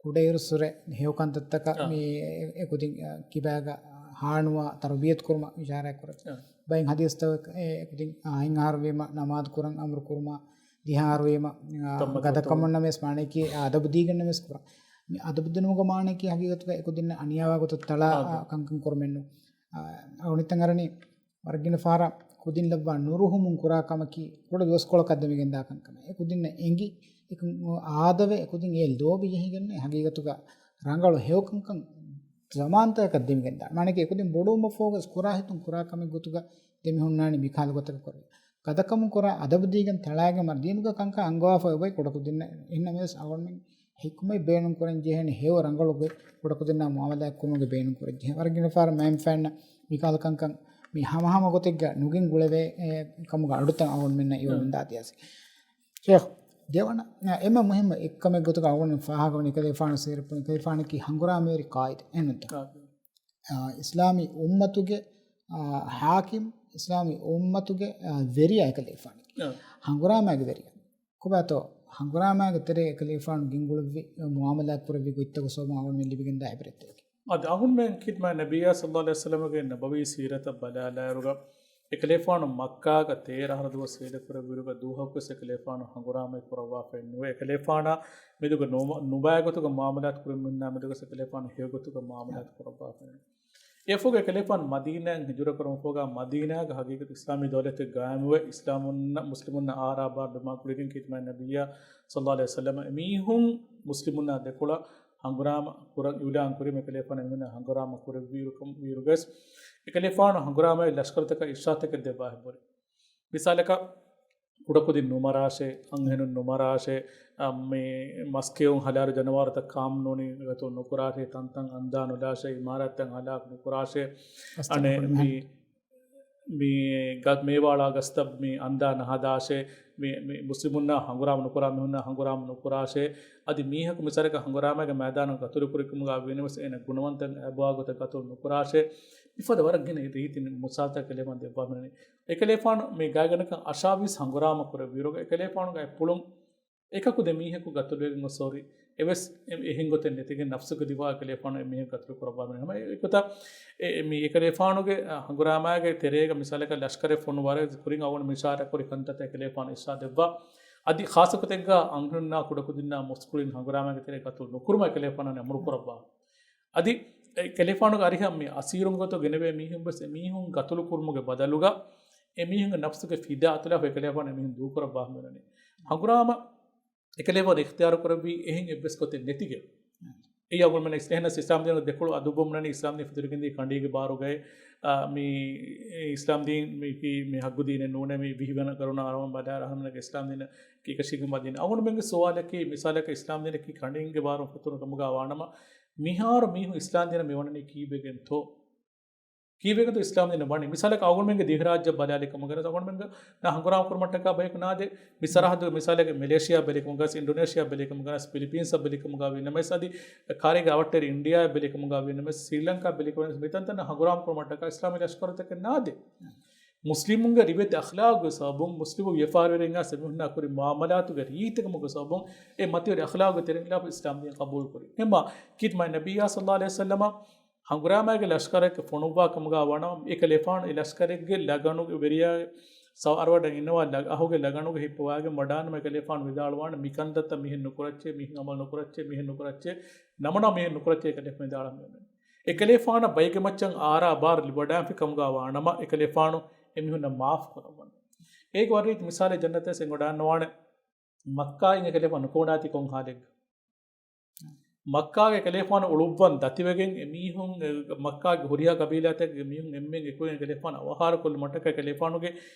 ކުޑައިރުއްސުރެ ހެޔޮ ކަންތައްތަކަށް އާ. މި އެ-، އެކުދިން، އާ، ކިބާގަ ހާނުވާ ތަރުބިޔަތު ކުރުމަށް އިޝާރާތް ކުރޭ. އާ. ބައެއް ޙަދީޘްތަކަށް އެ-، އެކުދިން، އާ، ހަތް އަހަރު ވީމަ ނަމާދު ކުރަން އަމުރު ކުރުމާ، ދިހަ އަހަރު ވީމަ، އާ، ތައްމަތު ގަދަކަމުންނަމަވެސް މާނައަކީ އަދަބު ދީގެންނަމަވެސް ކުރާ. މި އަދަބު ދިނުމުގެ މާނައަކީ ހަގީގަތުގަ އެކުދިންނަށް އަނިޔާވާ ގޮތަށް ތަޅާ، އާ. އާ، ކަންކަން ކުރުމެއްނު. އާ، އަޅުގަނޑު ހިތަށް އަރަނީ ވަރަށް ގިނަ ފަހަރަށް ކުދިން ލައްވާ ނުރުހުމުން ކުރާ ކަމަކީ ކުޑަ ދުވަސްކޮޅަކަށް ދެމިގެންދާ ކަންކަމެއް. އެ ކުދިންނަށް އެނގި، އެކަން އާދަވެ، އެ ކުދިން އެ ލޯބި ޖެހިގެން ހަގީގަތުގަ ރަނގަޅު ހެޔޮ ކަންކަން ޒަމާންތަކަކަށް ދެމިގެންދާ. މާނައަކީ އެކުދިން ބޮޑުވުމަށްފަހުގަސް ކުރާ ހިތުން ކުރާ ކަމެއް ގޮތުގަ ދެމިހުންނާނީ މިކަހަލަ ގޮތަކަށް ކުރެވި. ގަދަކަމުން ކުރާ އަދަބު ދީގެން ތަޅާގެން މަރު ދީނުގެ ކަންކަން އަންގަވާފަ އޮތް ކުޑަކުދިންނަށް އެހެންނަމަވެސް އަޅުގަނޑުމެން ހިކުމަތް ބޭނުން ކުރަން ޖެހޭނެ ހެޔޮ ރަނގަޅު ގޮތް ކުޑަކުދިންނާ މުޢާމަލާތް ކުރުމުގެ ބޭނުން ކުރަން ޖެހޭ. ވަރަށް ގިނަ ފަހަރަށް މައިންފައިންނަށް މިކަހަލަ ކަންކަން މި ހަމަހަމަ ގޮތެއްގަ ނުގެން ގުޅެވޭ، އެ، ކަމުގެ އަޑުތައް އަޅުގަނޑުމެންނަށް އިވަމެން ދާ ދިޔަސް. ޝޭޚް، ދެވަނަ، އެންމެ މުހިއްމު އެއްކަމެއް ގޮތުގަ އަޅުގަނޑު ފާހަގަވަނީ ކަލޭފާނު ސޭރަ ކަލޭފާނަކީ ހަނގުރާމަވެރި ޤާއިދެއް އެހެންނުންތަ؟ އާ. އާ، އިސްލާމީ އުއްމަތުގެ، އާ، ޙާކިމް، އިސްލާމީ އުއްމަތުގެ، އާ، ވެރިޔާ ކަލޭފާނަކީ. އާ. ހަނގުރާމައިގެ ވެރިޔާ. ކޮބާތޯ ހަނގުރާމައިގެ ތެރޭ ކަލޭފާނު ގެންގުޅެއްވި، އާ، މުޢާމަލާތް ކުރެއްވި ގޮތްތަކުގެ ސަބަބުން އަޅުގަނޑުމެން ލިބިގެންދާ ޢިބްރަތްތަކެއް. އަދި އަޅުގަނޑުމެން ކީރިތި މާތް ނަބިއްޔާ ޞައްލައްލާހު ޢަލައިހި ވަސައްލަމަގެ ނަބަވީ ސީރަތަށް ބަލާލާއިރުގަ، އެކަލޭފާނު މައްކާގަ ތޭރަ އަހަރު ދުވަސް ސީލަކުރެއްވިއިރުގަ ދުވަހަކުވެސް އެކަލޭފާނު ހަނގުރާމައެއް ކުރައްވާފައެއް ނުވޭ. އެކަލޭފާނާ މެދުގަ ނުބައި ގޮތުގަ މުޢާމަލާތު ކުރި މީހުންނާ މެދުގަސް އެކަލޭފާނު ހެޔޮ ގޮތުގަ މުޢާމަލާތު ކުރައްވާފައެއް ނުވޭ. އެއަށްފަހުގަ އެކަލޭފާނު މަދީނާއަށް ހިޖުރަ ކުރުމަށްފަހުގަ މަދީނާގަ ހަގީގަތު އިސްލާމީ ދައުލަތެއް ގާއިމުވެ، އިސްލާމުންނަށް، މުސްލިމުންނަށް އާރާ ބާރު ދިމާ ކުރިގެން ކީރިތި މާތް ނަބިއްޔާ ޞައްލައްލާހު ޢަލައިހި ވަސައްލަމަ އެމީހުން މުސްލިމުންނާ ދެކޮޅަށް ހަނގުރާމަ ކުރަން އިޢުލާން ކުރީމަ އެކަލޭފާނު އެމީހުންނަށް ހަނގުރާމަ ކުރެއްވިއިރު ކަމަށް ވީއިރުގަސް، އެކަލޭފާނު ހަނގުރާމައިގެ ލަޝްކަރުތަކަށް އިރްޝާދުތަކެއް ދެއްވާ ހެއްވުރި. މިސާލަކަށް، ކުޑަކުދިން ނުމަރާށޭ، އަންހެނުން ނުމަރާށޭ، އަ، މި މަސްކެއުން ހަލާލު ޖަނަވާރުތައް ކާމް ނޫނީ ގަތުން ނުކުރާށޭ، ތަންތަން އަންދާ ނުލާށޭ، އިމާރާތްތައް ހަލާކު ނުކުރާށޭ، އަނެއް މި މި ގަ-، މޭވާޅާ ގަސްތައް މި އަންދާ ނަހަދާށޭ، މި، މި މުސްލިމުންނާ ހަނގުރާމަ ނުކުރާ މީހުންނާ ހަނގުރާމަ ނުކުރާށޭ، އަދި މީހަކު މިސާލަކަށް ހަނގުރާމައިގެ މައިދާނަށް ގަތުރު ކުރިކަމުގަ ވީނަމަވެސް އޭނަ ގުނަވަންތައް އައިބުވާ ގޮތަށް ގަތުރު ނުކުރާށޭ، މިފަދަ ވަރަށް ގިނަ ރީތި މި މިސާލުތައް ކަލޭފާނު ދެއްވާފައި ނޫނީ. އެކަލޭފާނު މި ގާތްގަނޑަކަށް އަށާވީސް ހަނގުރާމަ ކުރެއްވިއިރުގަ އެކަލޭފާނުގެ އަތްޕުޅުން އެކަކު ދެ މީހަކު ގަތުރުވެގެން ގޮސް ހުރި އެވެސް އެ-، އެހެން ގޮތެއް ނެތިގެން ނަފްސުގެ ދިފާއަށް އެކަލޭފާނު އެމީހުން ގަތުލު ކުރައްވާ މި ހަމަ އެ-، އެގޮތަށް އެ-، އެ-، މި އެކަލޭފާނުގެ، އަ، ހަނގުރާމާގެ ތެރޭގަ މިސާލަކަށް ލަޝްކަރެއް ފޮނުވާރެ ކުރިން އަވަން މިޝާރަ ކުރި ކަންތައްތައް އެކަލޭފާނު އިރްޝާދެއްވާ. އަދި ޚާއްޞަ ގޮތެއްގަ އަންހެނުންނާ ކުޑަކުދިންނާ މުސްކުޅިން ހަނގުރާމާގެ ތެރޭ ގަތުލު ނުކުރުމަށް އެކަލޭފާނު އަމުރު ކުރައްވާ. އަދި އެ ކަލޭފާނުގެ އަރިހަށް މި އަސީރުން ގޮތަށް ގެނެވޭ މީހުން ވެސް އެމީހުން ގަތުލު ކުރުމުގެ ބަދަލުގަ އެމީހުންގެ ނަފްސުގެ ފިދާ އަތުލާފަ އެކަލޭފާނު އެމީހުން ދޫކުރައްވާ ހަމަވެރަނީ. ހަނގުރާމަ އެކަލޭފާނު އިޚްތިޔާރު ކުރެއްވީ އެހެން އެއްވެސް ގޮތެއް ނެތިގެން. އެއީ އަގުން މެން އިސް-، އެހެނަސް އިސްލާމް ދީނުގެ ދެކޮޅު އަދުއްވަމުންނަނީ އިސްލާމް ދީން ފެތުރިގެންދީ ކަނޑީގެ ބާރުގައި، އާ، މި އިސްލާމް ދީން މި ކީ މި ހައްގު ދީނެއް ނޫނޭ މި ވިހިވަނަ ގަރުނަ އަރަހަން ބަލާ އަރަހަންނަގެ އިސްލާމް ދީނަށް ކީކަށީގެންވާ ދީން. އަގުން މެންގެ ސުވާލަކީ މިސާލަކަށް އިސްލާމް ދީނަކީ ކަނޑީގެ ބާރުން ފެތުރު ކަމުގަ ވާނަމަ މިހާރު މީހުން އިސްލާމް ދީނަށް މިވަނަނީ ކީއްވެގެންތޯ؟ ކީއްވެގެންތޯ އިސްލާމް ދީނަށް ވަނީ؟ މިސާލަކަށް އަގުންމެންގެ ދިވެހިރާއްޖެ ބަލާލި ކަމުގަ ވެސް އަގުންމެންގެ ނާ ހަނގުރާމަ ކުރުމަށްޓަކާ ބަޔަކު ނާދޭ. މި ސަރަހައްދުގެ މިސާލެއްގެ މެލޭޝިޔާ ބެލި ކަމުގަ ވެސް، އިންޑޮނޭޝިޔާ ބެލި ކަމުގަ ވެސް، ފިލިޕީންސްއަށް ބެލި ކަމުގަ ވީނަމަވެސް، އަދި ކާރީގެ އަވަށްޓެރި އިންޑިޔާއަށް ބެލި ކަމުގަ ވީނަމަވެސް، ސްރީލަންކާ ބެލި ކަމުގަ ވީނަމަވެސް، މިތަންތަނަށް ހަނގުރާމަ ކުރުމަށްޓަކާ އިސްލާމީ ލަޝްކަރުތަކެއް ނާދޭ. މުސްލިމުންގެ ރިވެތި އަޚްލާގުގެ ސަބަބުން، މުސްލިމު ވިޔަފާރިވެރިންގާ އެމީހުންނާ ކުރި މުއާމަލާތުގެ ރީތިކަމުގެ ސަބަބުން، އެ މަތިވެރި އަޚްލާގުގެ ތެރެއިން ޚިލާފަށް އިސްލާމް ދީން ޤަބޫލު ކުރި. އެމާ ކީރިތި މާތް ނަބިއްޔާ ޞައްލައްލާހު ޢަލައިހި ވަސައްލަމަ ހަނގުރާމާގެ ލަޝްކަރެއްގެ ފޮނުއްވާ ކަމުގަ ވަނަ އެކަލޭފާނު އެ ލަޝްކަރެއްގެ ލަގަނުގެ ވެރިޔާ ސަވާރުވަޑައިގެން އިންނަވާ ލަ-، އަހުގެ ލަގަނުގެ ހިއްޕަވާގެން ވަޑާނަމަ އެކަލޭފާނު ވިދާޅުވާނެ މިކަންތައްތައް މިހެން ނުކުރައްޗޭ، މިހެން އަމަލު ނުކުރައްޗޭ، މިހެން ނުކުރައްޗޭ، ނަމަނާ މިހެން ނުކުރައްޗޭ އެކަލޭފާނު ވިދާޅުވާނެ. އެކަލޭފާނަށް ބައިގެ މައްޗަށް އާރާ ބާރު ލިބިވަޑާންފި ކަމުގަ ވާނަމަ އެކަލޭފާނު އެމީހުންނަށް މާފު ކުރައްވަން. އޭގެ ވަރަށް ރީތި މިސާލެއް ޖަންނަތަށް އެނގިވަޑާންނަވާނެ. މައްކާއިން އެކަލޭފާނު ނުކުމަޑާތީ ކޮން ހާލެއްގަ؟ މައްކާގެ އެކަލޭފާނު އުޅުއްވަން ދަތިވެގެން އެމީހުން، އެ، މައްކާގެ ހުރިހާ ގަބީލާތަކުގެ މީހުން އެންމެން އެކުވެގެން އެކަލޭފާނު އަވަހާރަ ކޮށްލުމަށްޓަކާ އެކަލޭފާނުގެ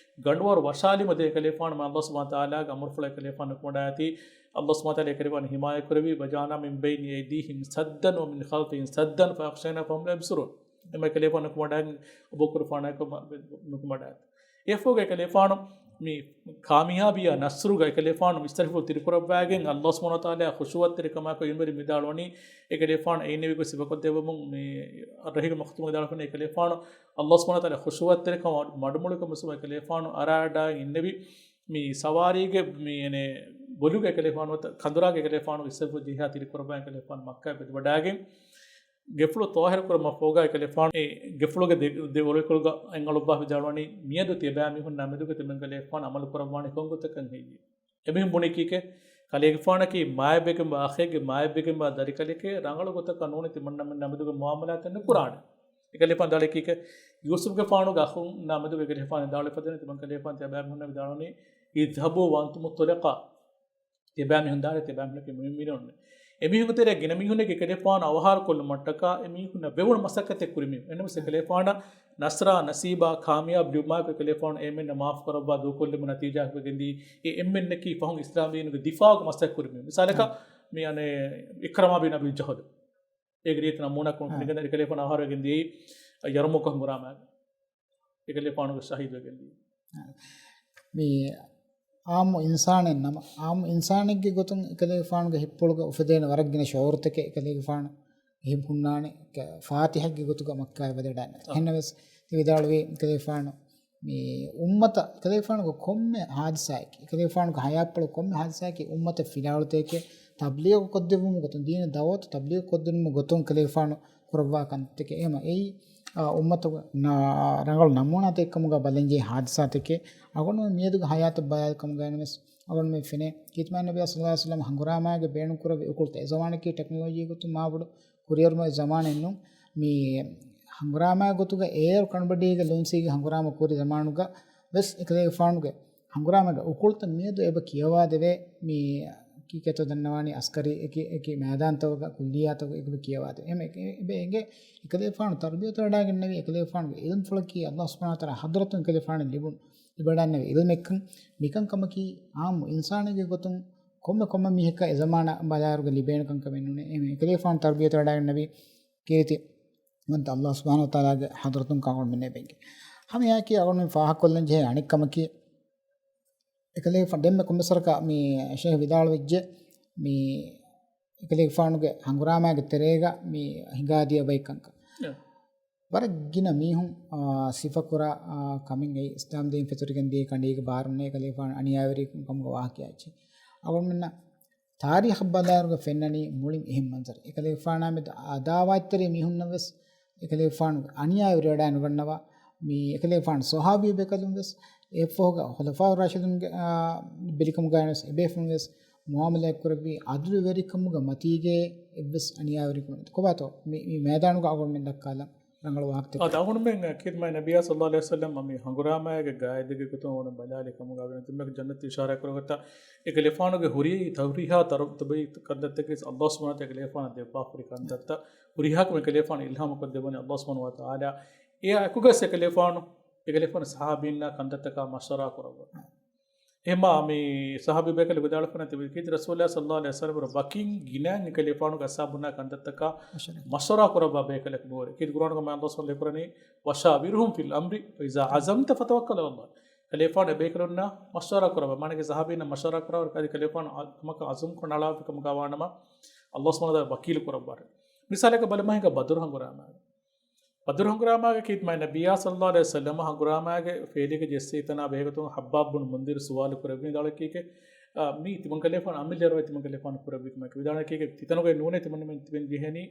ގަނޑުވަރު ވަށާލީމަ ދޭ އެކަލޭފާނު މާ ﷲ ސުބްޙާނަހޫ ވަތަޢާލާގެ އަމުރުފުޅަށް އެކަލޭފާނު ނުކުމަޑާތީ، ﷲ ސުބްޙާނަހޫ ވަތަޢާލާ އެކަލޭފާނު ހިމާޔަތް ކުރެއްވި، وجعلنا من بين أيديهم سدا ومن خلفهم سدا فأغشيناهم فهم لا يبصرون. އެމަ އެކަލޭފާނު ނުކުމަޑާ އަބޫބަކުރު ފާނާއެކު ނުކުމަޑާ. އެފޯގެ އެކަލޭފާނު މި ކާމިޔާބީއާ ނަޞްރުގަ އެކަލޭފާނު މިސްތަށިފުޅު ތިރިކުރައްވާގެން ﷲ ސުބްޙާނަހޫ ވަތަޢާލާ ޚުޝޫޢަތްތެރިކަމާއެކު އިންވެރި ވިދާޅުވަނީ، އެކަލޭފާނު އެއިންނެވި ގޮތް ސިފަކޮށްދެއްވަމުން މި ރަހީގު މަޚްތޫމް ވިދާޅުވަނީ އެކަލޭފާނު ﷲ ސުބްޙާނަހޫ ވަތަޢާލާ ޚުޝޫޢަތްތެރިކަމާ މަޑުމޮޅުކަމުގެ ސަބަބުން އެކަލޭފާނު އަރާޑާ އިންނެވި މި ސަވާރީގެ މި އެނެ ބޮލުގެ އެކަލޭފާނު ކަނދުރާގެ އެކަލޭފާނު އިސްތަށިފުޅު ޖެހިހާ ތިރިކުރައްވާ އެކަލޭފާނު މައްކާ ބެދިވަޑާގެން ގެފުޅު ޠާހިރު ކުރުމަށް ފޯގާ އެކަލޭފާނު އެ ގެފުޅުގެ ދެ، ދެ އޮޅުކޮޅުގަ އެން އަޅުއްވާ ވިދާޅުވަނީ، މިއަދު ތިޔަބައިމީހުންނާ މެދުގަ ތިމަން ކަލޭފާނު އަމަލު ކުރައްވާނީ ކޮން ގޮތަކަށް ހެއްޔެވެ؟ އެމީހުން ބުނީ ކީކޭ؟ ކަލޭގެފާނަކީ މާތްވެގެންވާ އަޚެއްގެ، މާތްވެގެންވާ ދަރިކަލެކޭ، ރަނގަޅު ގޮތަކަށް ނޫނީ ތިމަންނަމެންނާ މެދުގަ މުއާމަލާތެއް ނުކުރާނެ. އެކަލޭފާނު ވިދާޅުވީ ކީކޭ؟ ޔޫސުފްގެފާނުގެ އަޚުންނާ މެދުގަ އެކަލޭފާނު ވިދާޅުވެފަދައިން ތިމަން ކަލޭފާނު ތިޔަބައިމީހުންނަށް ވިދާޅުވަނީ، اذهبوا وأنتم الطلقاء. ތިޔަބައިމީހުން ދާނެ، ތިޔަބައިމީހުންނަކީ މުއުމިނުންނޭ. އެމީހުންގެ ތެރޭ ގިނަ މީހުންނެއްގެ އެކަލޭފާނު އަވަހާރަ ކޮށްލުމަށްޓަކާ އެމީހުންނަށް ވެވުނު މަސައްކަތެއް ކުރި މީހުން. އެހެންނަމަވެސް އެކަލޭފާނަށް ނަޞްރާ ނަސީބާ ކާމިޔާބު ލިބުމާއެކު އެކަލޭފާނު އެންމެންނަށް މާފު ކުރައްވާ ދޫކޮށްލެވުމުގެ ނަތީޖާއަކަށް ވެގެންދީ، އެ އެންމެންނަކީ ފަހުން އިސްލާމް ދީނުގެ ދިފާޢުގެ މަސައްކަތް ކުރި މީހުން. މިސާލަކަށް މި އަނެއް އިކްރަމާ ބިން އަބީ ޖަހުލު. އޭގެ ރީތި ނަމޫނާ ކޮން ކުނިގެން އެކަލޭފާނު އަވަހާރަވެގެން ދިޔައީ ޔަރްމޫކު ހަނގުރާމާގަ. އެކަލޭފާނުގެ ޝަހީދުވެގެން ދިޔަ. މި އާއްމު އިންސާނެއް ނަމަ، އާއްމު އިންސާނެއްގެ ގޮތުން އެކަލޭފާނުގެ ހިތްޕުޅުގަ އުފެދޭނެ ވަރަށް ގިނަ ޝުޢޫރުތަކެއް އެކަލޭގެފާނު ހިތް ހުންނާނެ، ކަ-، ފާތިޙައްގެ ގޮތުގަ މައްކާއަށް ވަދެވަޑައިގަންނަ. އަ. އެހެންނަމަވެސް، ތި ވިދާޅުވީ އެކަލޭފާނު މި އުއްމަތަށް، އެކަލޭފާނުގެ ކޮންމެ ހާދިސާއެކޭ، އެކަލޭފާނުގެ ހަޔާތްޕުޅު ކޮންމެ ހާދިސާއެކޭ އުއްމަތަށް ފިލާވަޅުތަކެކޭ، ތަބްލީޣު ކޮށްދެއްވުމުގެ ގޮތުން، ދީނަށް ދަޢުވަތު ތަބްލީޣު ކޮށްދިނުމުގެ ގޮތުން އެކަލޭފާނު ކުރައްވާ ކަންތަކެއް. އެހެން އެއީ، އާ، އުއްމަތުގެ ނަ-، ރަނގަޅު ނަމޫނާތަކެއް ކަމުގަ ބަލަންޖެހޭ ހާދިސާތަކެއް. އަޅުގަނޑުމެން މިއަދުގެ ހަޔާތަށް ބަލާލި ކަމުގައި ވެސް އަޅުގަނޑުމެން ފެނޭ، ކީރިތި މާތް ނަބިއްޔާ ޞައްލައްލާހު ޢަލައިހި ވަސައްލަމަ ހަނގުރާމާގެ ބޭނުންކުރެއްވި އުކުޅުތައް، އެ ޒަމާނަކީ ޓެކްނޮލޮޖީ ގޮތުން މާބޮޑު ކުރިއެރުމުގެ ޒަމާނެއް ނޫން. މި ހަނގުރާމާ ގޮތުގަ އޭރު ކަނޑުބަޑީގެ ލޯންސީގެ ހަނގުރާމަ ކުރި ޒަމާނުގަ ވެސް އެކަލޭގެފާނުގެ ހަނގުރާމަގެ އުކުޅުތައް މިއަދު އެބަ ކިޔަވާދެވޭ. މި ކީކޭތޯ ދަންނަވާނީ އަސްކަރީ އެކި، އެކި މައިދާންތަކުގަ ކުއްލިއްޔާތަކުގަ އެބަ ކިޔަވާދެވޭ. އެހެން އެ-، އެބަ އެނގޭ އެކަލޭގެފާނު ތަރުބިޔަތު ވަޑައިގެންނެވި އެކަލޭގެފާނުގެ އިލްމުފުޅަކީ ﷲ ސުބްޙާނަހޫ ވަތަޢާލާ ޙަޟްރަތުން އެކަލޭގެފާނަށް ލިބުނު ލިބިވަޑައިގެންނެވި އިލްމެއްކަން. މިކަންކަމަކީ އާއްމު އިންސާނެއްގެ ގޮތުން ކޮންމެ ކޮންމެ މީހަކަށް އެ ޒަމާނާ ބަލާއިރުގަ ލިބޭނެ ކަންކަމެއް ނޫނޭ. އެހެން އެކަލޭގެފާނު ތަރުބިޔަތު ވަޑައިގެންނެވި ކީރިތި ވަންތަ ﷲ ސުބްޙާނަހޫ ވަތަޢާލާގެ ޙަޟްރަތުން ކަންކަމަކީ އަޅުގަނޑުމެން ފާހަގަކޮށްލަން ޖެހޭ އަނެއް ކަމަކީ، އެކަލޭގެފާނު ދެންމެ ކޮންމެސް ވަރަކަށް މި ޝޭޚް ވިދާޅުވެއްޖެ، މި އެކަލޭގެފާނުގެ ހަނގުރާމާގެ ތެރޭގަ މި ހިނގާދިޔަ ބައެއް ކަންކަން. އެ. ވަރަށް ގިނަ މީހުން، އާ، ސިފަކުރާ، އާ، ކަމެއް އެއީ އިސްލާމް ދީން ފެތުރިގެން ދިޔަ ކަނޑީގެ ބާރުންނޭ އެކަލޭގެފާނު އަނިޔާވެރިކަމުގެ ވާހަކައެއް އެއްޗެއް. އަޅުގަނޑުމެންނަށް ތާރީޚަށް ބަލާއިރުގަ ފެންނަނީ މުޅިން އެހެން މަންޒަރެއް. އެކަލޭގެފާނާ މެދު އަދާވާތްތެރި މީހުންނަށް ވެސް އެކަލޭގެފާނުގެ އަނިޔާވެރިވެވަޑައިނުގަންނަވާ، މި އެކަލޭގެފާނު ޞަޙާބީ ބޭކަލުން ވެސް، އެއަށްފަހުގަ ޚުލަފާއު ރާޝިދުންގެ، އާ، ބިރުކަމުގައި ވެސް އެބޭފުޅުން ވެސް މުޢާމަލާތް ކުރެއްވި ޢަދުލުވެރިކަމުގެ މަތީގެ އެއްވެސް އަނިޔާވެރިކަމެއް ނެތި. ކޮބާތޯ މި، މި މައިދާނުގަ އަޅުގަނޑުމެން ދައްކާލަން ރަނގަޅު ވާހަކަތަކެއް؟ އާ، އަޅުގަނޑުމެން ކީރިތި މާތް ނަބިއްޔާ ޞައްލައްލާހު ޢަލައިހި ވަސައްލަމް މި ހަނގުރާމައިގެ ގާއިދެއްގެ ގޮތުން އަޅުގަނޑު ބަލާލި ކަމުގަ ވެނެ ތިމަގެ ޖަންނަތު އިޝާރާތް ކުރި ގޮތަށް އެކަލޭގެފާނުގެ ހުރި ތަހުރީހާ ތަރުތިބީ ކަންތައްތަކެއް ވެސް އައްލާހު ސުބްޙާނަހު ވަތަޢާލާ އެކަލޭގެފާނަށް ދެއްވާފަ ހުރި ކަންތައްތައް ހުރިހާ ކަމެއް އެކަލޭގެފާނަށް އިލްހާމު ކޮށްދެއްވަނީ އައްލާހު ސުބްޙާނަހު ވަތަޢާލާ. އެއާ އެކުގަސް އެކަލޭގެފާނު އެކަލޭގެފާނު ޞަޙާބީންނާ ކަންތައްތަކާ މަޝްވަރާ ކުރައްވަ. އެހެންމާ މި ޞަޙާބީ ބޭކަލެއް ވިދާޅުވެފަ ނެތި ކީރިތި ރަސޫލާ ޞައްލައްލާހު ޢަލައިހި ވަސައްލަމަ ވަކިން ގިނައިން އެކަލޭގެފާނުގެ އަޞްޙާބުންނާ ކަންތައްތަކާ މަޝްވަރާ ކުރައްވާ ބޭކަލެއް ނޫން. ކީރިތި ޤުރްއާނުގަ މާތް ﷲ ސުބްޙާނަހު ވަތަޢާލާ ކުރަނީ، "وشاورهم في الأمر فإذا عزمت فتوكل على الله." އެކަލޭގެފާނު އެބޭކަލުންނާ މަޝްވަރާ ކުރައްވާ. މާނައީ ޞަޙާބީންނާ މަޝްވަރާ ކުރައްވާ އަދި އެކަލޭގެފާނު އަ-، ކަމަކަށް ޢަޒުމް ކޮށް ނަޅާފި ކަމުގަ ވާނަމަ، އައްލާހު ސުބްޙާނަހު ވަތަޢާލާ ވަކީލު ކުރައްވާ. މިސާލަކަށް ބަލަމާ ހިނގާ ބަދުރު ހަނގުރާމާ ބަދުރު ހަނގުރާމާގަ ކީރިތި މާތް ނަބިއްޔާ ޞައްލައްލާހު ޢަލައިހި ވަސައްލަމަ ހަނގުރާމާގެ ފޭލީގެ ޖެއްސޭ ތަނާ ބެހޭގޮތުން ޚައްބާބް ބުނު މުންޛިރު ސުވާލު ކުރެއްވި ވިދާޅުވީކީ، އާ، މީ ތިމަން ކަލޭފާނު އަމިއްލަ ރަވައި ތިމަން ކަލޭފާނު ކުރެއްވި ކަމަކީ. ވިދާޅުވީކީ ތިތަނުގައި ނޫނޭ ތިމަންމެން ތިބެން ޖެހެނީ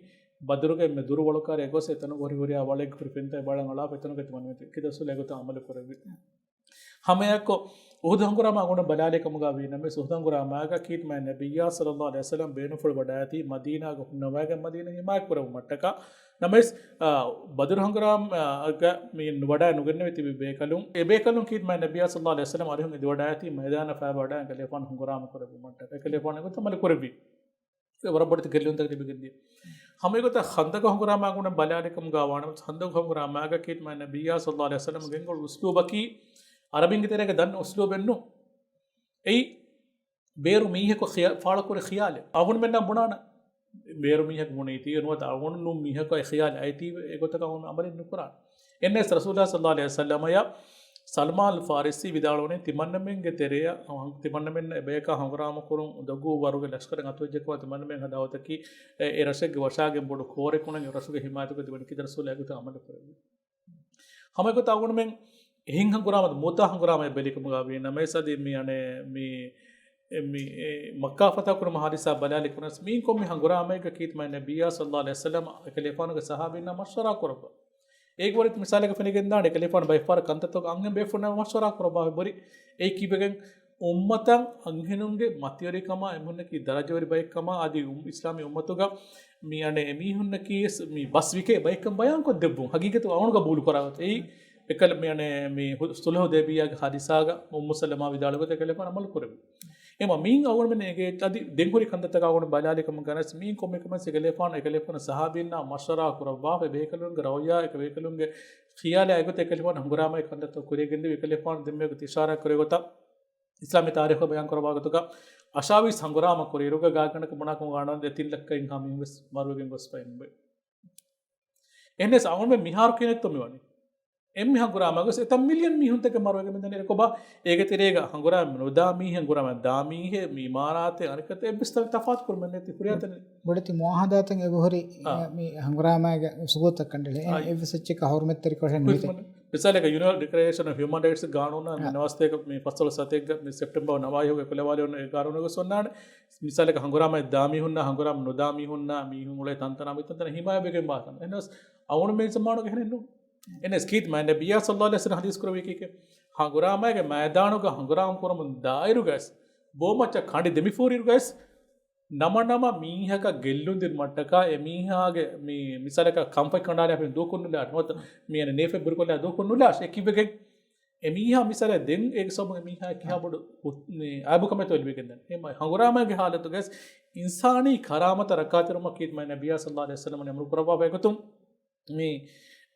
ބަދުރުގައި މި ދުރު ވަޅުކާރަށް ގޮސް އެތަނުގަ ހުރި ހުރިހާ ވަޅެއްގެ ހުރި ފެންތައް ބަލަން އަޅާފަ އެތަނުގައި ތިމަންމެން ކި ދަސްވަލެ ގޮތަށް އަމަލު ކުރެއްވި. ހަމައެއާއެކު އުޙުދު ހަނގުރާމާ އަޅުގަނޑު ބަލާލި ކަމުގަ ވީ ނަމަވެސް، އުޙުދު ހަނގުރާމާގަ ކީރިތި މާތް ނަބިއްޔާ ޞައްލައްލާހު ޢަލައިހި ވަސައްލަމަ ބޭނުންފުޅު ވަޑައިގަތީ މަދީނާގަ ހުންނަވައިގެން މަދީނާ ހިމާޔަތް ކުރެއްވުމަށްޓަކާ. ނަމަވެސް، އާ، ބަދުރު ހަނގުރާމާގަ މި ވަޑައި ނުގެންނެވި ތިބި ބޭކަލުން، އެ ބޭކަލުން ކީރިތި މާތް ނަބިއްޔާ ޞައްލައްލާހު ޢަލައިހި ވަސައްލަމަ އަރިހުން އެދިވަޑައިގަތީ މައިދާނަށް ފައިބަވަޑައިގެން ކަލޭފާނު ހަނގުރާމަ ކުރެއްވުމަށްޓަކާ. އެކަލޭފާނު އެގޮތަށް ޢަމަލު ކުރެއްވި. ވަރަށް ބޮޑެތި ގެއްލުންތަކެއް ލިބިގެންދިޔަ. ހަމަ އެގޮތަށް ޚަންދަޤު ހަނގުރާމާ އަޅުގަނޑު ބަލާލި ކަމުގަ ވާނަމަ، ޚަންދަޤު ހަނގުރާމާގަ ކީރިތި މާތް ނަބިއްޔާ ޞައްލައްލާހު ޢަލައިހި ވަސައްލަމަ ގެންގުޅުނު އުސްލޫބަކީ ޢަރަބިންގެ ތެރޭގަ ދަންނަ އުސްލޫބެއް ނޫން. އެއީ ބޭރު މީހަކު ޚިޔާ-، ފާޅުކުރި ޚިޔާލެއް. އަޅުގަނޑުމެންނަށް ބުނާނެ. ބޭރު މީހަކު ބުނީތީ ނުވަތަ އަޅުގަނޑު ނޫން މީހަކު އެ ޚިޔާލެއް އައިތީ އެގޮތަކަށް އަޅުގަނޑު ޢަމަލެއް ނުކުރާނެ. އެންނެސް ރަސޫލާ ޞައްލައްލާހު ޢަލައިހި ވަސައްލަމަޔަށް ސަލްމާން ފާރިސީ ވިދާޅުވަނީ ތިމަންނަމެންގެ ތެރެއަށް، ތިމަންނަމެންނަށް އެބަޔަކާ ހަނގުރާމަ ކުރުން އުނދަގޫ ވަރުގެ ލަޝްކަރެއް އަތުވެއްޖެކޮށް ތިމަންނަމެން ހަދާ ގޮތަކީ އެ، އެ ރަށެއްގެ ވަށާގެން ބޮޑު ކޯރެއް ކުނަން އެ ރަށުގެ ހިމާޔަތުގަ ތިބެނީ ކި ދަސްވަލެއް އެގޮތަށް ޢަމަލު ކުރެއްވި. ހަމަ އެގޮތަށް އަޅުގަނޑުމެން އެހެން ހަނގުރާމަ މޫތާ ހަނގުރާމައެއް ބެލި ކަމުގަ ވީ ނަމަވެސް އަދި މި އަނެއް މި، އެ، މި، އެ، މައްކާ ފަތަހު ކުރުމަށް ހާދިސާ ބަލާލި ކުރަންސް މީން ކޮންމެ ހަނގުރާމައެއްގަ ކީރިތި މާތް ނަބިއްޔާ ޞައްލައްލާހު ޢަލައިހި ވަސައްލަމަ އެކަލޭފާނުގެ ޞަޙާބީންނާ މަޝްވަރާ ކުރައްވާ. އޭގެ ވަރަށް މިސާލަކަށް ފެނިގެންދާނެ އެކަލޭފާނު ބައެއްފަހަރަށް ކަންތައްތަކުގަ އަންހެން ބޭފުޅުންނާ މަޝްވަރާ ކުރައްވާ އެބަހުރި. އެއީ ކީއްވެގެން އުއްމަތަށް އަންހެނުންގެ މަތިވެރިކަމާ އެމީހުންނަކީ ދަރަޖަވެރި ބައެއްކަމާ އަދި އު-، އިސްލާމީ އުއްމަތުގަ މި އަނެއް އެމީހުންނަކީ ވެސް މި ބަސްވިކޭ ބައެއްކަން ބަޔާންކޮށްދެއްވުން ހަގީގަތު އަޅުގަނޑު ގަބޫލު ކުރާ ގޮތަށް. އެއީ އެކަލަ މި އަނެއް މި ހު-، ޞުލްޙު ޙުދައިބިއްޔާގެ ހާދިސާގަ އުއްމު ސަލަމާ ވިދާޅުވި ގޮތަށް އެކަލޭފާނު ޢަމަލު ކުރެއްވި. އެމަ މީން އަޅުގަނޑުމެން އެގޭ އަދި ދެން ހުރި ކަންތައްތަކާ އަޅުގަނޑު ބަލާލި ކަމުގަ ވެސް މީން ކޮންމެ ކަމެއް އެކަލޭފާނު، އެކަލޭފާނު ޞަޙާބީންނާ މަޝްވަރާ ކުރައްވާފަ އެބޭކަލުންގެ ރައުޔާ އެކަ ބޭކަލުންގެ ޚިޔާލާ އެގޮތަށް އެކަލޭފާނު ހަނގުރާމައެއް ކަންތައްތައް ކުރިޔަށް ގެންދެވި އެކަލޭފާނު ދެންމެ އިޝާރާތް ކުރެއްވި ގޮތަށް އިސްލާމީ ތާރީޚު ބަޔާން ކުރައްވާ ގޮތުގަ އަށާވީސް ހަނގުރާމަ ކުރިއިރުގަ ގާތްގަނޑަކަށް ބުނާކަމުގަ ވާނަމަ ދެތިން ލައްކައިންހާ މީހުން ވެސް މަރުވެގެން ގޮސްފަ އިން. އެހެނަސް އަޅުގަނޑުމެން މިހާރު ކިޔަނީ އެއްތޯ މިވަނީ. އެންމެ ހަނގުރާމައިގަސް އެތައް މިލިއަން މީހުންތަކެއް މަރުވެގެން މިދަނީ. އެކޮބާ އޭގެ ތެރޭގަ ހަނގުރާމަ ނުދާ މީހެއް، ހަނގުރާމަ ދާ މީހެއް، މި އިމާރާތެއް އަނެކަތައް އެއްވެސް ތަ-، ތަފާތު ކުރުމެއް ނެތި ހުރިހާ ތަނެއް. ބޮޑެތި މުޢާހަދާތެއް އެބަހުރި، އާ. މި ހަނގުރާމައިގެ ސުބޫތަކަށް ކަނޑައެޅި. އެ-، އާ. އެއްވެސް އެއްޗެއް ހުރުމަތްތެރިކޮށެއް ނުވިތެ. މިސާލަކަށް ޔުނިވަރސަލް ޑިކްލަރޭޝަން އޮފް ހިއުމަން ރައިޓްސް ގާނޫނާ މި އާ. ނަވާސްތޭކަ މި ފަސްދޮޅަސް ސަތޭކަ މި ސެޕްޓެމްބަރ ނަވާހިހުގެ ކުލަވާލެވުނު އެ ގާނޫނުގަ އޮންނާނެ. މިސާލަކަށް ހަނގުރާމައި ދާ މީހުންނާ ހަނގުރާމަ ނުދާ މީހުންނާ މީހުން އުޅޭ ތަންތަނާ މިތަންތަނަށް ހިމާޔަތްވެގެންވާ ކަމެއް. އެހެނަސް އަޅުގަނޑުމެން ޒަމާނުގަ އެހެނެއް ނޫން. އެން އެސް ކީތް މާތް ނަބިއްޔާ ޞައްލައްލާހު ޢަލައިހި ވަސައްލަމަ ޙަދީޘް ކުރެއްވީކީކޭ، ހަނގުރާމައިގެ މައިދާނުގަ ހަނގުރާމަ ކުރަމުން ދާއިރުގައިސް، ބޯ މައްޗަށް ކަނޑި ދެމިފޫރިއިރުގައިސް، ނަމަ ނަމަ މީހަކަށް ގެއްލުން ދިނުމަށްޓަކާ އެ މީހާގެ މި-، މިސާލަކަށް ކަންފަތް ކަނޑާލާފައި ދޫކޮށް ނުލާށޭ، ނުވަތަ މި އަނެއް ނޭފަތް ބުރިކޮށްލާ ދޫކޮށް ނުލާށޭ. އެ ކީއްވެގެން؟ އެ މީހާ މިސާލަށް ދެން އޭގެ ސަބަބުން އެ މީހާ ކިހާ ބޮޑު އު-، މި އައިބު ކަމެއްތޯ ލިބިގެންދަނީ. އެ މަ-، ހަނގުރާމައިގެ ޙާލަތުގައިސް އިންސާނީ ކަރާމަތަށް ރައްކާތެރިވުމަށް ކީތް މާތް ނަބިއްޔާ ޞައްލައްލާހު ޢަލައިހި ވަސައްލަމަ އަމުރު ކުރައްވާފައި ގޮތުން މި،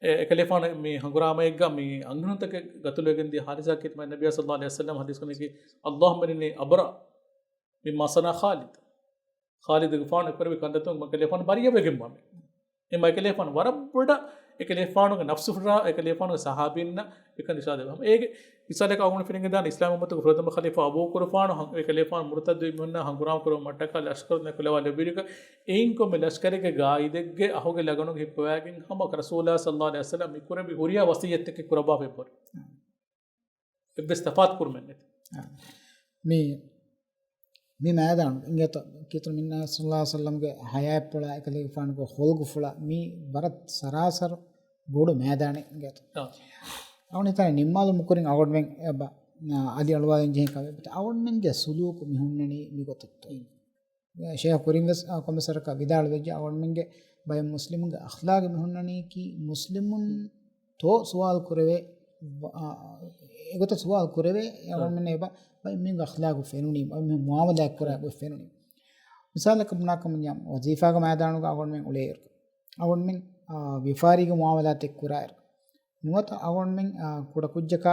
އެ، އެކަލޭފާނު މި ހަނގުރާމައެއްގަ މި އަންހެނުންތަކެއް ގަތުލުވެގެން ދިޔަ ހާދިސާ ކީތް މާތް ނަބިއްޔާ ޞައްލައްލާހު ޢަލައިހި ވަސައްލަމަ ޙަދީޘް ކުރަނީކީ، اللهم إني أبرأ مما صنع خالد. ޚާލިދުގެފާނު ކުރެއްވި ކަންތައްތަކުން އެކަލޭފާނު ބަރީއަވެގެންވާނެ. އެމަ އެކަލޭފާނު ވަރަށް ބޮޑަށް އެކަލޭފާނުގެ ނަފްސު ފުރާ އެކަލޭފާނުގެ ޞަޙާބީންނަށް އެކަން އިޝާރާތް ދެއްވާ. އޭގެ މިސާލަކަށް އަޅުގަނޑު ފެނިގެންދާނެ އިސްލާމް އުއްމަތުގެ ފުރަތަމަ ޚަލީފާ އަބޫބަކުރުފާނު ހަ-، އެކަލޭފާނު މުރުތައްދުވި މީހުންނާ ހަނގުރާމަ ކުރުމަށްޓަކާ ލަޝްކަރު ނެކުލަވާލެއްވިއިރުގަ އެއިން ކޮންމެ ލަޝްކަރެއްގެ ގާއިދެއްގެ އަހުގެ ލަގަނުގެ ހިއްޕަވައިގެން ހަމަ ރަސޫލާ ޞައްލައްލާހު ޢަލައިހި ވަސައްލަމަ މި ކުރެއްވި ހުރިހާ ވަޞިއްޔަތެއް ކުރައްވާފައި އެބަހުރި. އެއްވެސް ތަފާތު ކުރުމެއް ނެތި. އާ. މި މި މައިދާނު އިނގޭތޯ ކީރިތި ނަބީ ސައްލަﷲ ޢަލައިހި ވަސައްލަމްގެ ޙަޔާތްޕުޅާ އެކަލޭގެފާނުގެ ޚުލްޤުފުޅާ މި ވަރަށް ސަރާސަރު ބޮޑު މައިދާނެއް އިނގޭތޯ. އާ. އަވަނިތާނެ ނިންމާލުމުގެ ކުރިން އަޅުގަނޑުމެން އެބަ، އަ، އަލި އަޅުވާލަން ޖެހޭ ކަމެއް އަޅުގަނޑުމެންގެ ސުލޫކު މި ހުންނަނީ މި ގޮތަށްތޯ. ޝޭޚް ކުރިން ވެސް، އަ، ކޮންމެސް ވަރަކަށް ވިދާޅުވެއްޖެ އަޅުގަނޑުމެންގެ ބައެއް މުސްލިމުންގެ އަޚްލާގެއް މި ހުންނަނީކީ މުސްލިމުން ތޯ ސުވާލު ކުރެވޭ، އާ، އެގޮތަށް ސުވާލު ކުރެވޭ އަޅުގަނޑުމެން އެބަ ބައެއް މީހުންގެ އަޚްލާގު ފެނުނީމަ، ބައެއް މީހުން މުއާމަލާތް ކުރާ ގޮތް ފެނުނީމަ. މިސާލަކަށް ބުނާކަމަށް ވަޒީފާގެ މައިދާނުގަ އަޅުގަނޑުމެން އުޅޭއިރު، އަޅުގަނޑުމެން، އާ، ވިޔަފާރީގެ މުއާމަލާތެއް ކުރާއިރު، ނުވަތަ އަޅުގަނޑުމެން، އާ، ކުޑަކުއްޖަކާ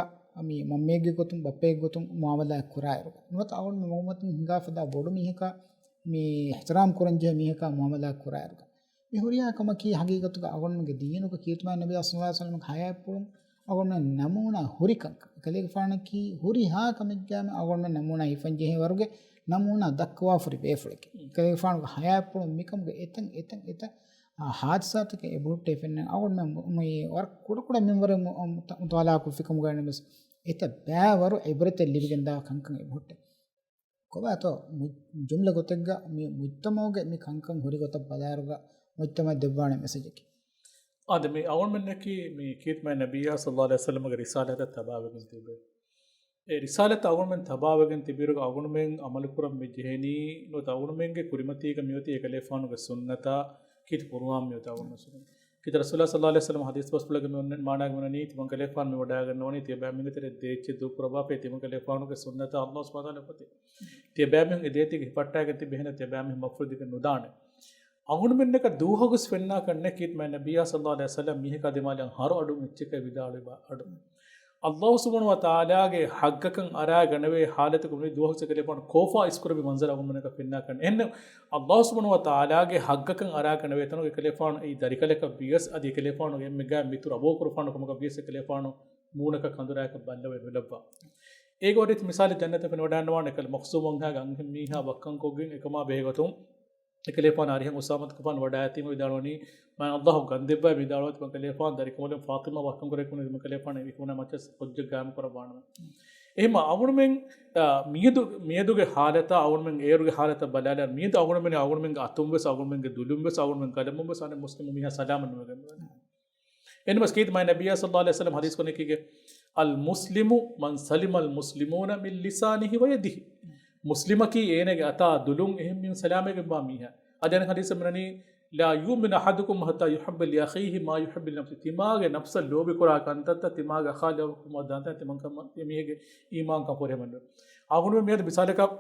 މި މަންމައެއްގެ ގޮތުން ބައްޕައެއްގެ ގޮތުން މުއާމަލާތް ކުރާއިރު، ނުވަތަ އަޅުގަނޑުމެން މަގުމަތިން ހިނގާ ފަދަ ބޮޑު މީހަކާ މި އިޙްތިރާމް ކުރަން ޖެހޭ މީހަކާ މުއާމަލާތް ކުރާއިރު، މި ހުރިހާ ކަމަކީ ހަގީގަތުގަ އަޅުގަނޑުމެންގެ ދީނުގަ ކީރިތި ނަބީ ޞައްލަﷲ ޢަލައިހި ވަސައްލަމްގެ ޙަޔާތްޕުޅުން އަޅުގަނޑުމެން ނަމޫނާ ހުރި ކަންކަން. އެކަލޭގެފާނަކީ ހުރިހާ ކަމެއްގައިމު އަޅުގަނޑުމެން ނަމޫނާ ހިފަން ޖެހޭ ވަރުގެ ނަމޫނާ ދައްކަވާފަ ހުރި ބޭފުޅެކޭ. އެކަލޭގެފާނުގެ ޙަޔާތްޕުޅުން މިކަމުގެ އެތައް އެތައް އެތައް، އާ، ޙާދިސާތަކެއް އެބަހުއްޓޭ ފެންނަން އަޅުގަނޑުމެން މު-، މު-، ވަރަށް ކުޑަކުޑަ މިންވަރެއް މު-، މު-، މުތާލާ ކޮށްފިކަމުގައި ނަމަވެސް އެތައް ބައިވަރު ޢިބްރަތެއް ލިބިގެންދާ ކަންކަން އެބަހުއްޓޭ. ކޮބާތޯ މު-، ޖުމްލަ ގޮތެއްގަ މި މުޖްތަމަޢުގެ މި ކަންކަން ހުރި ގޮތަށް ބަލާއިރުގަ މުޖްތަމަޢަށް ދެއްވާނެ މެސެޖަކީ. އާދެ، މި އަޅުގަނޑުމެންނަކީ މި ކީރިތި ނަބިއްޔާ ޞައްލަﷲ ޢަލައިހި ވަސައްލަމްގެ ރިސާލަތަށް ތަބާވެގެން ތިބޭ. އެ ރިސާލަތަށް އަޅުގަނޑުމެން ތަބާވެގެން ތިބިއިރުގަ އަޅުގަނޑުމެން ޢަމަލުކުރަން މި ޖެހެނީ ނުވަތަ އަޅުގަނޑުމެންގެ ކުރިމަތީގަ މިއޮތީ އެކަލޭގެފާނުގެ ސުންނަތާ ކީރިތި ޤުރުއާން މިއޮތީ އަޅުގަނޑުމެން ސުންނަތް. ކީރިތި ރަސޫލާ ޞައްލަﷲ ޢަލައިހި ވަސައްލަމް ޙަދީޘް ބަސްފުޅެއްގަ މި މާނައިގަންނަނީ ތިމަން ކަލޭގެފާނު މި ވަޑައިގަންނަވަނީ ތިޔަބައިމީހުންގެ ތެރެއަށް ދޭއްޗެއް ދޫކުރައްވާފައި ތިމަން ކަލޭގެފާނުގެ ސުންނަތާ އައްލާހު ސުބްޙާނަހޫ ވަތަޢާލާ ފޮތެއް. ތިޔަބައިމީހުން އެ ދޭތީގަ ހިފައްޓާގެން ތިބެ އެހެންނަމަ ތިޔަބައިމީހުން މަޣްފިރަތު ދެކެ ނުދާނެ. އަޅުގަނޑުމެންނަކަށް ދުވަހުގަސް ފެންނާކަށް ނެތް ކީރިތި ނަބިއްޔާ ޞައްލަﷲ ޢަލައިހި ވަސައްލަމް މީހަކާ ދިމާލަށް ހަރު އަޑު އެއްޗެކޭ ވިދާޅުވި އަޑު. އައްލާހު ސުބްޙާނަހޫ ވަތަޢާލާގެ ޙައްޤަކަށް އަރާ ގަނެވޭ ޙާލަތަކު މި ދުވަހުގަސް އެކަލޭގެފާނު ކޯފާ އިސްކުރެއްވި މަންޒަރު އަޅުގަނޑުމެންނަކަށް ފެންނާކަށް ނެތް. އެހެން އައްލާހު ސުބްޙާނަހޫ ވަތަޢާލާގެ ޙައްޤަކަށް އަރާ ގަނެވޭ ތަނުގަ އެކަލޭގެފާނު އެއީ ދަރިކަލަކަށް ވިޔަސް އަދި އެކަލޭގެފާނު އެންމެ ގާތް މިތުރު އަބޯކުރުފާނު ކަމަކަށް ވިޔަސް އެކަލޭގެފާނު މޫނަކަށް ކަނދުރާއަކަށް ބައްލަވައި ނުލައްވާ. އޭގެ ވަރަށް މިސާލެއް ޖަންނަތަށް ފެނިވަޑައިގަންނަވާނެ ކަލަ މަޚްޒޫމް ވަންހާގެ އަންހެން މީހާ ވައްކަންކޮށްގެން އެކަމާ ބެހޭގޮތުން އެކަލޭގެފާނު އަރިހަށް އުސާމަތު ކަފާން ވަޑައިގަތީމަ ވިދާޅުވަނީ، މާތް އައްލާހު ގަންދެއްވާ ވިދާޅުވާ ތިމަން ކަލޭގެފާނު ދަރިކަމުގެ ފާޠިމާ ވައްކަން ކުރެއްވުނީ ތިމަން ކަލޭގެފާނު އެ ހުންނަ މައްޗަށް ކޮއްޖެއް ގާއިމް ކުރައްވާނަމޭ. އެހެންމަ އަޅުގަނޑުމެން، އާ، މިއަދު، މިއަދުގެ ޙާލަތާ އަޅުގަނޑުމެންގެ އޭރުގެ ޙާލަތަށް ބަލާލާ މިއަދު އަޅުގަނޑުމެން، އަޅުގަނޑުމެންގެ އަތުން ވެސް، އަޅުގަނޑުމެންގެ ދުލުން ވެސް، އަޅުގަނޑުމެން ގަލަމުން ވެސް އަނެއް މުސްލިމު މީހާ ސަލާމަތް ނުވެގެން. އެންމެ ކީރިތި ނަބިއްޔާ ޞައްލަﷲ ޢަލައިހި ވަސައްލަމް ޙަދީޘް ކުރަނީ ކީކޭ؟ المسلم من سلم المسلمون من لسانه ويده. މުސްލިމަކީ އޭނަގެ އަތާ ދުލުން އެހެން މީހުން ސަލާމަތްވެގެންވާ މީހާ. އަދި އަނެއް ޙަދީޘެއް މިނަނީ، لا يؤمن أحدكم حتى يحب لأخيه ما يحب لنفسه. ތިމާގެ ނަފްސަށް ލޯބިކުރާ ކަންތައްތައް ތިމާގެ އަޚާ ލޯބިކުރުމާ ދާންތަން ތިމަންކަމަށް އެމީހެއްގެ އީމާންކަން ފުރިހަމަ ނުވޭ. އަޅުގަނޑުމެން މިއަދު މިސާލަކަށް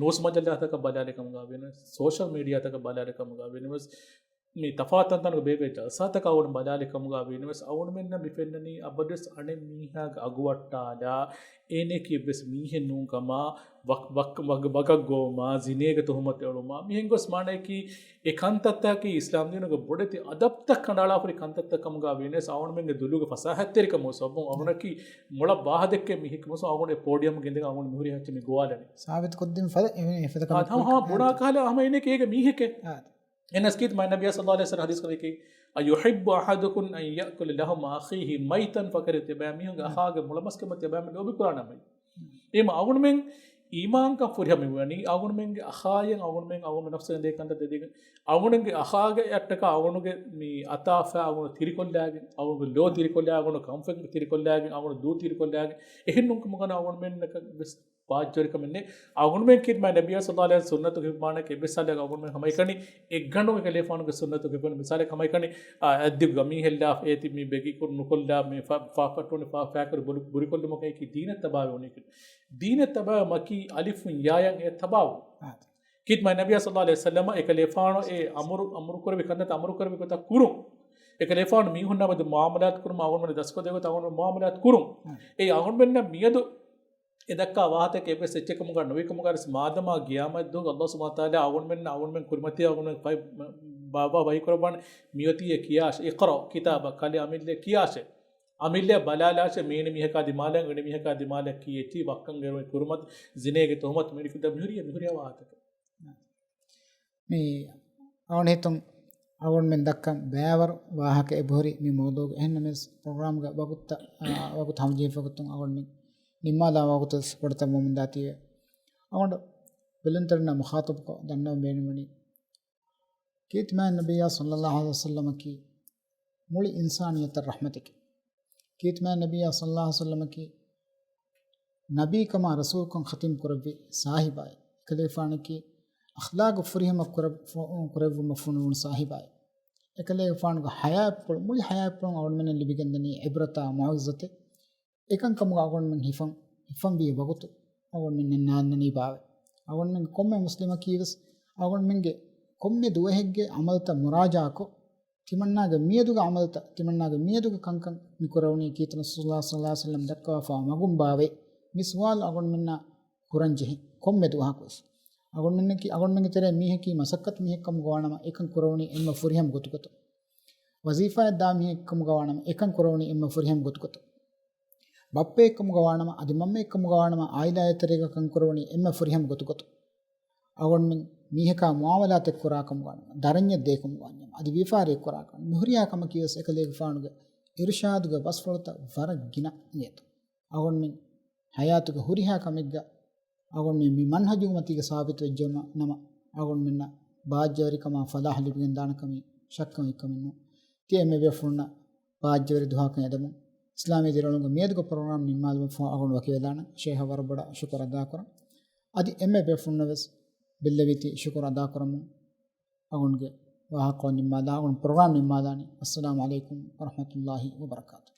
ނޫސް މަޖައްލާތަކަށް ބަލާލި ކަމުގަ ވީނަމަވެސް، ސޯޝަލް މީޑިއާތަކަށް ބަލާލި ކަމުގަ ވީނަމަވެސް، މި ތަފާތު ތަންތަނުގަ ބޭއްވޭ ޖަލްސާތަކަށް އަޅުގަނޑު ބަލާލި ކަމުގަ ވީނަމަވެސް، އަޅުގަނޑުމެންނަށް މި ފެންނަނީ އަބަދުވެސް އަނެއް މީހާގެ އަގު ވައްޓާލާ، އޭނައަކީ އެއްވެސް މީހެއް ނޫން ކަމާ، ވަކް-، ވަކް-، ވަގަ-، ވަގަށް ގޮވުމާ، ޒިނޭގެ ތުހުމަތު އެޅުމާ، މިހެން ގޮސް މާނައަކީ އެ ކަންތައްތަކަކީ އިސްލާމްދީނުގެ ބޮޑެތި އަދަބްތައް ކަނޑައަޅާފަ ހުރި ކަންތައްތައް ކަމުގަ ވީނަމަވެސް، އަޅުގަނޑުމެންގެ ދުލުގެ ފަސާހަތްތެރިކަމުގެ ސަބަބުން އަޅުގަނޑަކީ މޮޅަށް ވާހަކަ ދެއްކޭ މީހެއް ކަމުގަ އަޅުގަނޑު އެ ޕޯޑިއަމް ގެންދަން އަޅުގަނޑު މިހުރި ހައްޗެއް މި ގޮވާލަނީ. ސާބިތު ކޮށްދިން ފަދަ އެ ފަދަ ކަމެއް ހަމަ ބުނާ ކަހަލަ ހަމަ އޭނައަކީ އޭގެ މީހެކޭ. އާ. އެހެނަސް ކީރިތި ނަބިއްޔާ ޞައްލަﷲ ޢަލައިހި ވަސައްލަމް ޙަދީޘް ކުރަނީ، أيحب أحدكم أن يأكل لحم أخيه ميتا فكرهتموه. ތިޔަބައިމީހުންގެ އަޚާގެ މޮޅަމަސް ކަމަށް ތިޔަބައިމީހުން ލޯބި ކުރާނަމޭ. އެހެންމަ އަޅުގަނޑުމެން އީމާންކަން ފުރިހަމަ މިވަނީ، އަޅުގަނޑުމެންގެ އަޚާއަށް އަޅުގަނޑުމެން ނަފްސަށް އެނގޭ ކަންތައް ދެދިގެން، އަޅުގަނޑުމެންގެ އަޚާގެ އަށްޓަކާ އަޅުގަނޑުގެ މި އަތާ ފައި އަޅުގަނޑު ތިރިކޮށްލާގެން، އަޅުގަނޑުގެ ލޯ ތިރިކޮށްލާގެން، އަޅުގަނޑު ކަންފަތް ތިރިކޮށްލާގެން، އަޅުގަނޑު ދޫ ތިރިކޮށްލާގެން، އެހެން ނޫންކަމުގަ އަޅުގަނޑުމެންނަކަށް ވެސް ބާއްޖަވެރިކަމެއް ނެތް. އަޅުގަނޑުމެން ކީރިތި ނަބިއްޔާ ޞައްލަﷲ ޢަލައިހި ވަސައްލަމް ސުންނަތުގެ މާނައަކީ އެއްވެސް ހާލެއްގަ އަޅުގަނޑުމެން ހަމައެކަނި އެއްގަނޑު އެކަލޭގެފާނުގެ ސުންނަތުގެ ބަން މިސާލެއް ހަމައެކަނި، އާ، އަދި ގަމީހެއްލާ އޭތި މި ބެގިކުރު ނުކޮށްލާ މި ފާ-، ފާފައްޓުވަނި ފާ-، ފާކުރި ބުރި-، ބުރިކޮށްލުމަކަށް އެކީ ދީނަށް ތަބާވެވުނީ. ދީނަށް ތަބާވެ މަކީ އަލިފުން ޔާޔަށް އެ ތަބާވު. އާ. ކީރިތި ނަބިއްޔާ ޞައްލަﷲ ޢަލައިހި ވަސައްލަމަ އެކަލޭގެފާނު އެ އަމުރު، އަމުރު ކުރެވި ކަންތައް އަމުރު ކުރެވި ގޮތަށް ކުރުން. އެކަލޭގެފާނު މީހުންނާ މެދު މުއާމަލާތު ކުރުމަށް އަޅުގަނޑު ދަސްކޮށްދޭ ގޮތަށް އަޅުގަނޑު މުއާމަލާތު ކުރުން. އާ. އެ އަޅުގަނޑުމެންނަށް މިއަދު އެ ދައްކާ ވާހަކަތަކެއް އެއްވެސް އެއްޗެއް ކަމުގަ ނުވި ކަމުގަ ވެސް މާދަމާ ޤިޔާމަތް ދުވަހު ﷲ ސުބްޙާނަހޫ ވަތަޢާލާ އަޅުގަނޑުމެން، އަޅުގަނޑުމެން ކުރިމަތި އަޅުގަނޑުމެން ފައި-، ބާ-، ބާ-، ވަޙީ ކުރައްވާނެ މިއޮތީ އެ ކިޔާށޭ، اقرأ الكتاب، ކަލޭ އަމިއްލައަށް ކިޔާށޭ. އަމިއްލައަށް ބަލާލާށޭ މީނި މީހަކާ ދިމާލަށް އިނި މީހަކާ ދިމާލަށް ކީއްޗި ވައްކަން ގެރުން ކުރުމަތި ޒިނޭގެ ތުހުމަތު މިނިކުތަ މިހުރި، މިހުރި ވާހަކަތަކެއް. މި އަޅުގަނޑު ހިތުން އަޅުގަނޑުމެން ދައްކަން ބައިވަރު ވާހަކަ އެބަހުރި މި މައުޟޫޢުގަ. އެހެންނަމަވެސް ޕްރޮގްރާމްގެ ވަގުތުތައް، އާ، ވަގުތު ހަމަޖެހިފަ ގޮތުން އަޅުގަނޑުމެން ނިންމާލާ ވަގުތު ވެސް ބޮޑަތައް ވަމުންދާތީވެ. އަޅުގަނޑު ބެލުންތެރިންނާ މުޚާޠަބުކޮށް ދަންނަވަން ބޭނުންވަނީ، ކީރިތި މާތް ނަބިއްޔާ ޞައްލައްލާހު ޢަލައިހި ވަސައްލަމަކީ މުޅި އިންސާނިއްޔަތަށް ރަޙްމަތެކެވެ. ކީރިތި މާތް ނަބިއްޔާ ޞައްލައްލާހު ޢަލައިހި ވަސައްލަމަކީ ނަބީކަމާ ރަސޫލުކަން ޚަތިމް ކުރެއްވި ސާހިބާއެވެ. އެކަލޭގެފާނަކީ އަޚްލާގު ފުރިހަމަ ކުރެ-، ފު-، ކުރެއްވުމަށް ފޮނުވުނު ސާހިބާއެވެ. އެކަލޭގެފާނުގެ ޙަޔާތްޕުޅު، މުޅި ޙަޔާތްޕުޅުން އަޅުގަނޑުމެންނަށް ލިބިގެންދަނީ ޢިބްރަތާ މަޢުއިޒަތެއް. އެކަންކަމުގަ އަޅުގަނޑުމެން ހިފަން، ހިފަންވީ ވަގުތު އަޅުގަނޑުމެންނަށް ނާންނަނީ ބާވައެވެ. އަޅުގަނޑުމެން ކޮންމެ މުސްލިމަކީވެސް އަޅުގަނޑުމެންގެ ކޮންމެ ދުވަހެއްގެ ޢަމަލުތައް މުރާޖަޢާކޮށް، ތިމަންނާގެ މިއަދުގެ ޢަމަލުތައް، ތިމަންނާގެ މިއަދުގެ ކަންކަން މި ކުރެވުނީ ކީރިތި ރަސޫލާ ޞައްލައްލާހު ޢަލައިހި ވަސައްލަމް ދައްކަވާފާ މަގުން ބާވައޭ؟ މި ސުވާލު އަޅުގަނޑުމެންނާ ކުރަން ޖެހޭ ކޮންމެ ދުވަހަކުވެސް. އަޅުގަނޑުމެންނަކީ، އަޅުގަނޑުމެންގެ ތެރޭ މީހަކީ މަސައްކަތު މީހެއް ކަމުގަ ވާނަމަ، އެކަން ކުރެވުނީ އެންމެ ފުރިހަމަ ގޮތުގޮތުން. ވަޒީފާއެއް ދާ މީހެއް ކަމުގަ ވާނަމަ، އެކަން ކުރެވުނީ އެންމެ ފުރިހަމަ ގޮތުގޮތުން. ބައްޕައެއް ކަމުގަ ވާނަމަ، އަދި މަންމައެއް ކަމުގަ ވާނަމަ، އާއިލާއެއް ތެރޭގަ ކަން ކުރެވުނީ އެންމެ ފުރިހަމަ ގޮތުގޮތުން. އަޅުގަނޑުމެން މީހަކާ މުޢާމަލާތެއް ކުރާ ކަމުގަ ވާނަމަ، ދަރަންޏެއް ދޭ ކަމުގަ ވާނަމަ، އަދި ވިޔަފާރިއެއް ކުރާ ކަމުގަ، މިހުރިހާ ކަމަކީވެސް އެކަލޭގެފާނުގެ އިރުޝާދުގެ ބަސްފުޅުތައް ވަރަށް ގިނަ ނިޔަތު. އަޅުގަނޑުމެން ޙަޔާތުގެ ހުރިހާ ކަމެއްގަ އަޅުގަނޑުމެން މި މަންހަޖުގެ މަތީގަ ސާބިތުވެއްޖެ ނަމަ، އަޅުގަނޑުމެންނަށް ބާއްޖަވެރިކަމާ ފަލާޙް ލިބިގެންދާނެ ކަމީ ޝައްކަށް އޮތްކަމެއް ނޫން. ތިޔަ އެންމެ ބޭފުޅުންނަށް ބާއްޖަވެރި ދުވަހަކަށް އެދެމުން، އިސްލާމީ ދިރިއުޅުމުގެ މިއަދުގެ ޕްރޮގްރާމް ނިންމާލުމަށްފަހު އަޅުގަނޑު ވަކިވެލާނަން. ޝޭޚަށް ވަރަށް ބޮޑަށް ޝުކުރު އަދާކުރަން. އަދި އެންމެ ބޭފުޅުންނަށް ވެސް ބެއްލެވީތީ ޝުކުރު އަދާކުރަމުން. އަޅުގަނޑުގެ ވާހަކަ ނިންމާލާ، އަޅުގަނޑު ޕްރޮގްރާމް ނިންމާލާނީ. އައްސަލާމު ޢަލައިކުމް ވަރަޙްމަތުﷲ ވަބަރަކާތުހު.